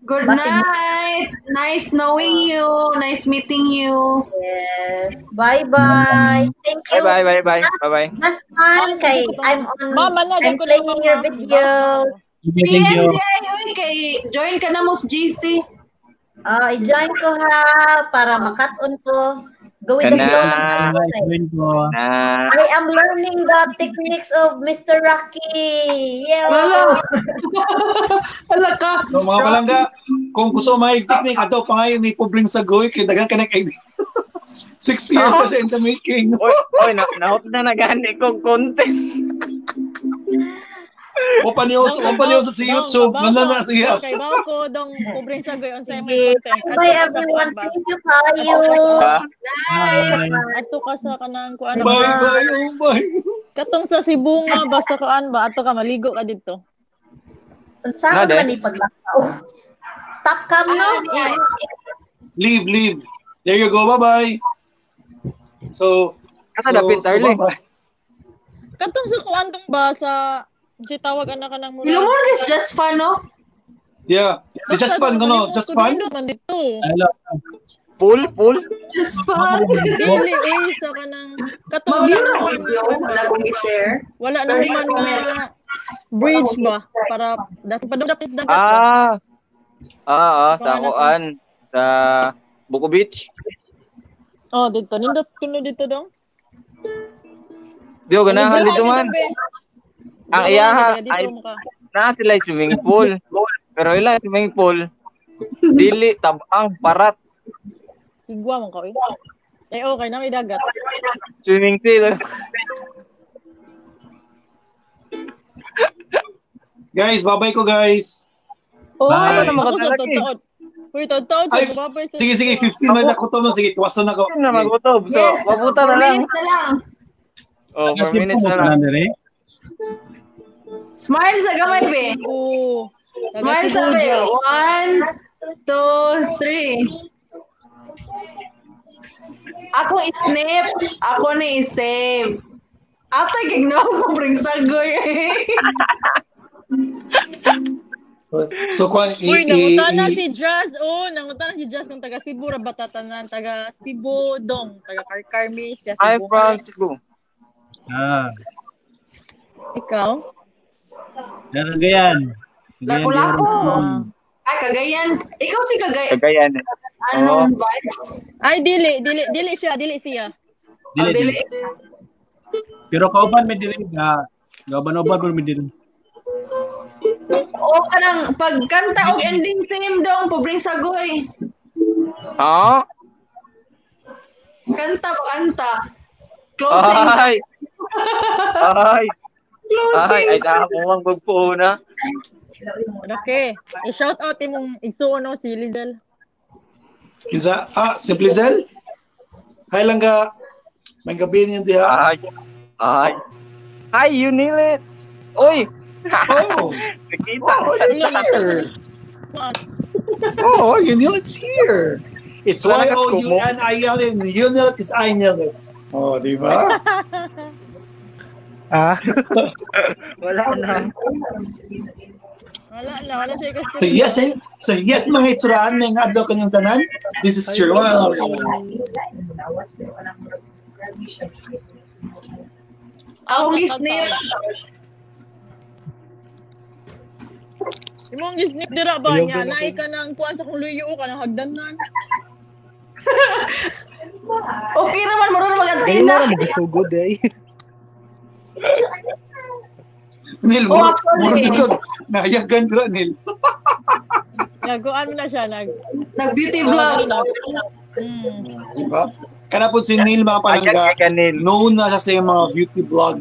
Good night. Nice knowing you. Nice meeting you. Yes. Bye-bye. Thank you. Bye-bye, bye-bye. Bye-bye. Mas fun kay I'm on. I'm playing your videos. Thank you. Kay join ka na mo sa GC. I-join ko ha para makat-on ko. Go with the flow. I am learning the techniques of Mr. Rocky. Yeah. Wala ka. So, mga palangga, kung gusto may technique, ato pa ngayon ni Pobreng Sagoy, kay dagan ka na kay 6 years na siya in the making. Oy, oy, nahot na nagani kong content. O paniyo sa si YouTube, nana na siya. Okay, bawo ko dong Pobreng Sagoy on sa imong content. Bye everyone. Thank you kayo. Bye. Ato ka sa kanang kuan. Bye bye. Oh bye. Katong sa Cebu nga basta kuan ba ato ka maligo ka didto. Unsa man ni paglakaw? Stop cam no? Leave, leave. There you go. Bye-bye. So, bye-bye. Katong sa kuan tong ba sa si tawag anak ka ng mura. Ilumon is just fun, no? Yeah. Si Just Fun, no? Just Fun? Hello. Pool? Pool? Just Fun. Dili, eh, sa kanang katong wala na video, wala kong i-share. Wala na man na bridge ba? Para, padung-dapit dagat ba? Sa kuan. Sa Buko Beach. Oh, dito. Nindot kuno dito dong. Diyo, ganahan dito man. Ang iyaha ay naa sila swimming pool. Pero ila swimming pool dili tabang parat. Igwa man ka eh. Eh okay na may dagat. Swimming pool. Guys, bye-bye ko guys. Oh, bye. Ako sa totoo. Uy, totoo. Sige, sige, 15 minutes ako to. Sige, tuwasan ako. Na magutob. So, yes, mabuta na lang. 4 minutes na lang. Oh, 4 minutes na lang. Smile sa gamay, be. Oo. Smile sa be. 1, 2, 3. Ako i-snip. Ako ni i-save. Ate, gignaw ko bring sagoy. So, kung uy, nangutana si Jazz. Oh, nangutana si Jazz ng taga Cebu, ra batatanan, taga Cebu dong, taga Carcarmi. I'm from Cebu. Ah. Ikaw? Cagayan. Lapu-Lapu. Ay, Cagayan. Ikaw si Cagayan. Cagayan. Anong vibes? Ay, dili siya, dili siya. Dili. Pero kauban may dili ka. Kauban-uban pero may dili. O kanang pagkanta og ending theme dong, Pobreng Sagoy. Ha? Kanta ba kanta? Closing. Ay. Ay. Closing. Ay, ay, ako ang magpuuna. Okay. I-shout out imong igsuon no si Lizel. Kinsa? Ah, si Plizel? Hi langga. May gabi niyo diha. Ay. Ay. Hi, you nail it. Oy. Oh. Nakita. Oh, you're here. Oh, you nail it's here. It's Wala Y ka O U kumo. N I L and you nail it is I nail it. Oh, di ba? Ah. Wala na. Wala na, wala siya So yes, eh. So yes, mga itsuraan, may nga adlaw kanyang tanan. This is your one. Akong gisnip. Imong gisnip dira ba Ayaw niya? din ako. Naay ka ng kuan sa kung luyo ka ng hagdanan. Okay naman, marunong Dili mag-antina. na ra magisugod eh. Neil, Oh, muro actually. muro ko. Nahayagan dira, Neil. Nagkuan mo na siya nag Nag-beauty vlog. Di ba? Kana po si Neil mga palangga, Ayan kay Neil. known na siya sa iyang mga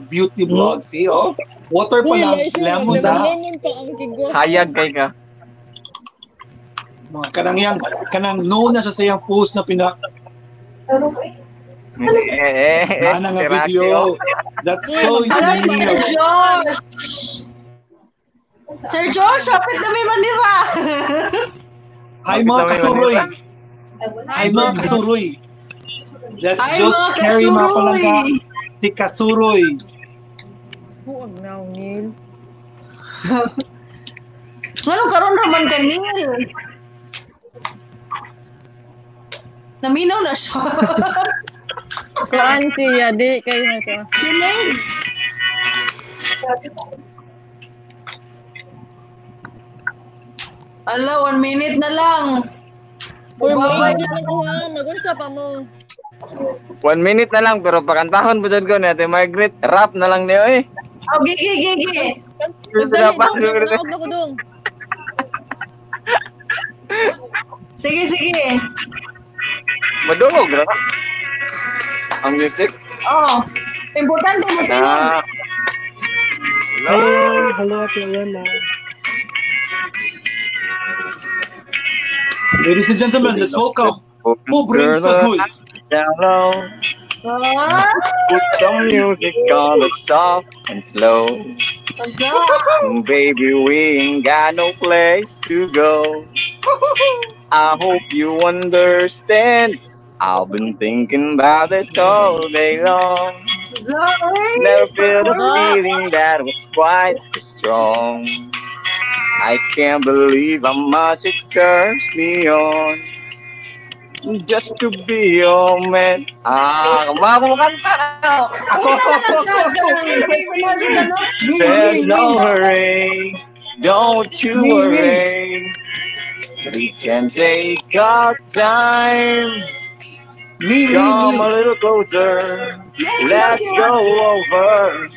beauty vlog. See, oh. Water pa Uy, lang, ay siya, lemon na. lemon pa ang kigo. Hayag kay ka. Mga kanang yang, kanang known na siya sa iyang post na pina, Eh, eh, eh, na nga si Rocky, video. oh. That's so Ala si Sir Neil. Josh. Sir Josh, hapit na may Manila. Hi Hapit mga na may kasuroy. Manila. Hi mga kasuroy. That's Hi Josh mga Carey mga palangga. kasuroy. Si Kasuroy. Huwag na, Neil. Nganong karon raman ka, Neil? Naminaw na siya. Kuan siya, di kayo na to. Kinig. Ala, 1 minute na lang. Uy, Bye-bye. mo na ko ha. Magunsa pa mo. 1 minute na lang pero pakantahon po dyan ko ni Ate Margaret. Rap na lang niyo eh. Oh, gigi, gigi. Magdali Rap, dong, nagnaog na ko dong. Sige, sige. Madungog ra. Ang music. Oh, importante mo tingog. Ah. Hello, hello Ate Elena. Ladies and gentlemen, let's welcome Pobreng Sagoy. Down low. Ah, Put some music on it soft and slow. Baby, we ain't got no place to go. I hope you understand. I've been thinking about it all day long. Never felt a feeling that was quite as strong. I can't believe how much it turns me on. Just to be your man. Ah, kumako kanta na. Ako, ako, ako, ako, ako. Me, me, me. Me, There's me, no me. hurry. Don't you Me, me. worry. We can take our time. Me, me, Come me. a little closer. Let's go over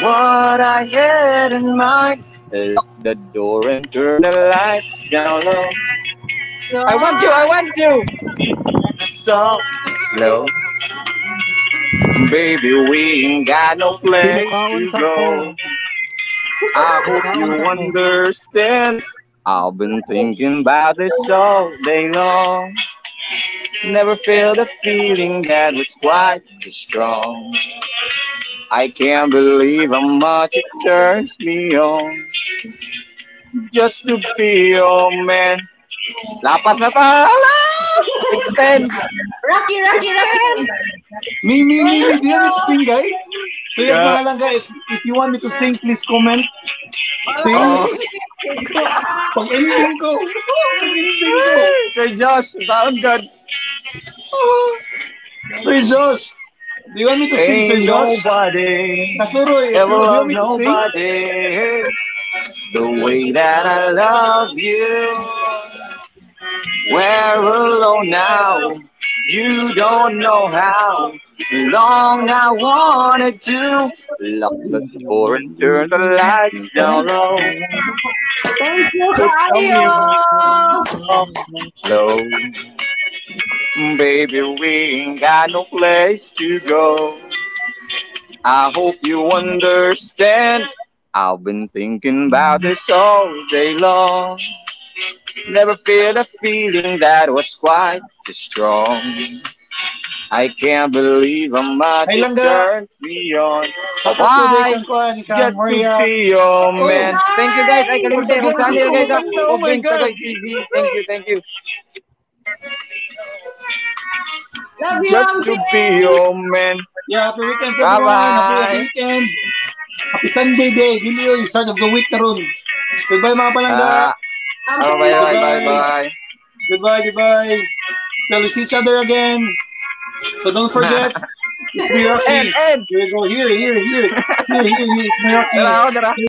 what I had in mind. Lock the door and turn the lights down low. I want you, I want you. Soft and slow. Baby, we ain't got no place Tinukaon to sa go. ko. I hope Tinukaon you sa ko. understand. I've been thinking about this all day long. Never felt a feeling that was quite so strong. I can't believe how much it turns me on. Just to be your man. Lapas na ta! Extend! Rocky, Rocky, Rocky. Me, me, me, me. Do you want me to sing, guys? So yes, Yeah. mga langga, if you want me to sing, please comment. Sing. Oh. Pag-ending ko. Pag-ending ko. Sir Josh, taon God. Sir Josh, do you want me to sing, Sir Ain't Josh? nobody Kasuroy, do ever you want loved me to sing? nobody the way that I love you. We're alone now. You don't know how long I wanted to lock the door and turn the lights down low. Thank you, Put some kaayo. music on slow. Baby, we ain't got no place to go. I hope you understand. I've been thinking about this all day long. Never feel a feeling that was quite this strong. I can't believe how much Ay, it langga. turns me on. Dapat today Why? kang kuan kang Just to Maria. be your Oh. man. Thank you guys. Ay, kalimte. Guys. Kung channel guys. ah. Oh my Obeng God. Tagoy TV. Thank you, thank you. Love you, Just to be your man. Yeah, happy weekend everyone. Happy, Bye-bye. happy weekend. Happy Sunday day. Dili oy, start of the week na ron. Goodbye mga palangga. Ah, oh, bye, bye, bye, bye. Goodbye, goodbye. Till we see each other again. So don't forget, it's me, Rocky. And, Here we go. Here, here, here. Here, here, here. It's me, Rocky. Dara ako, dara.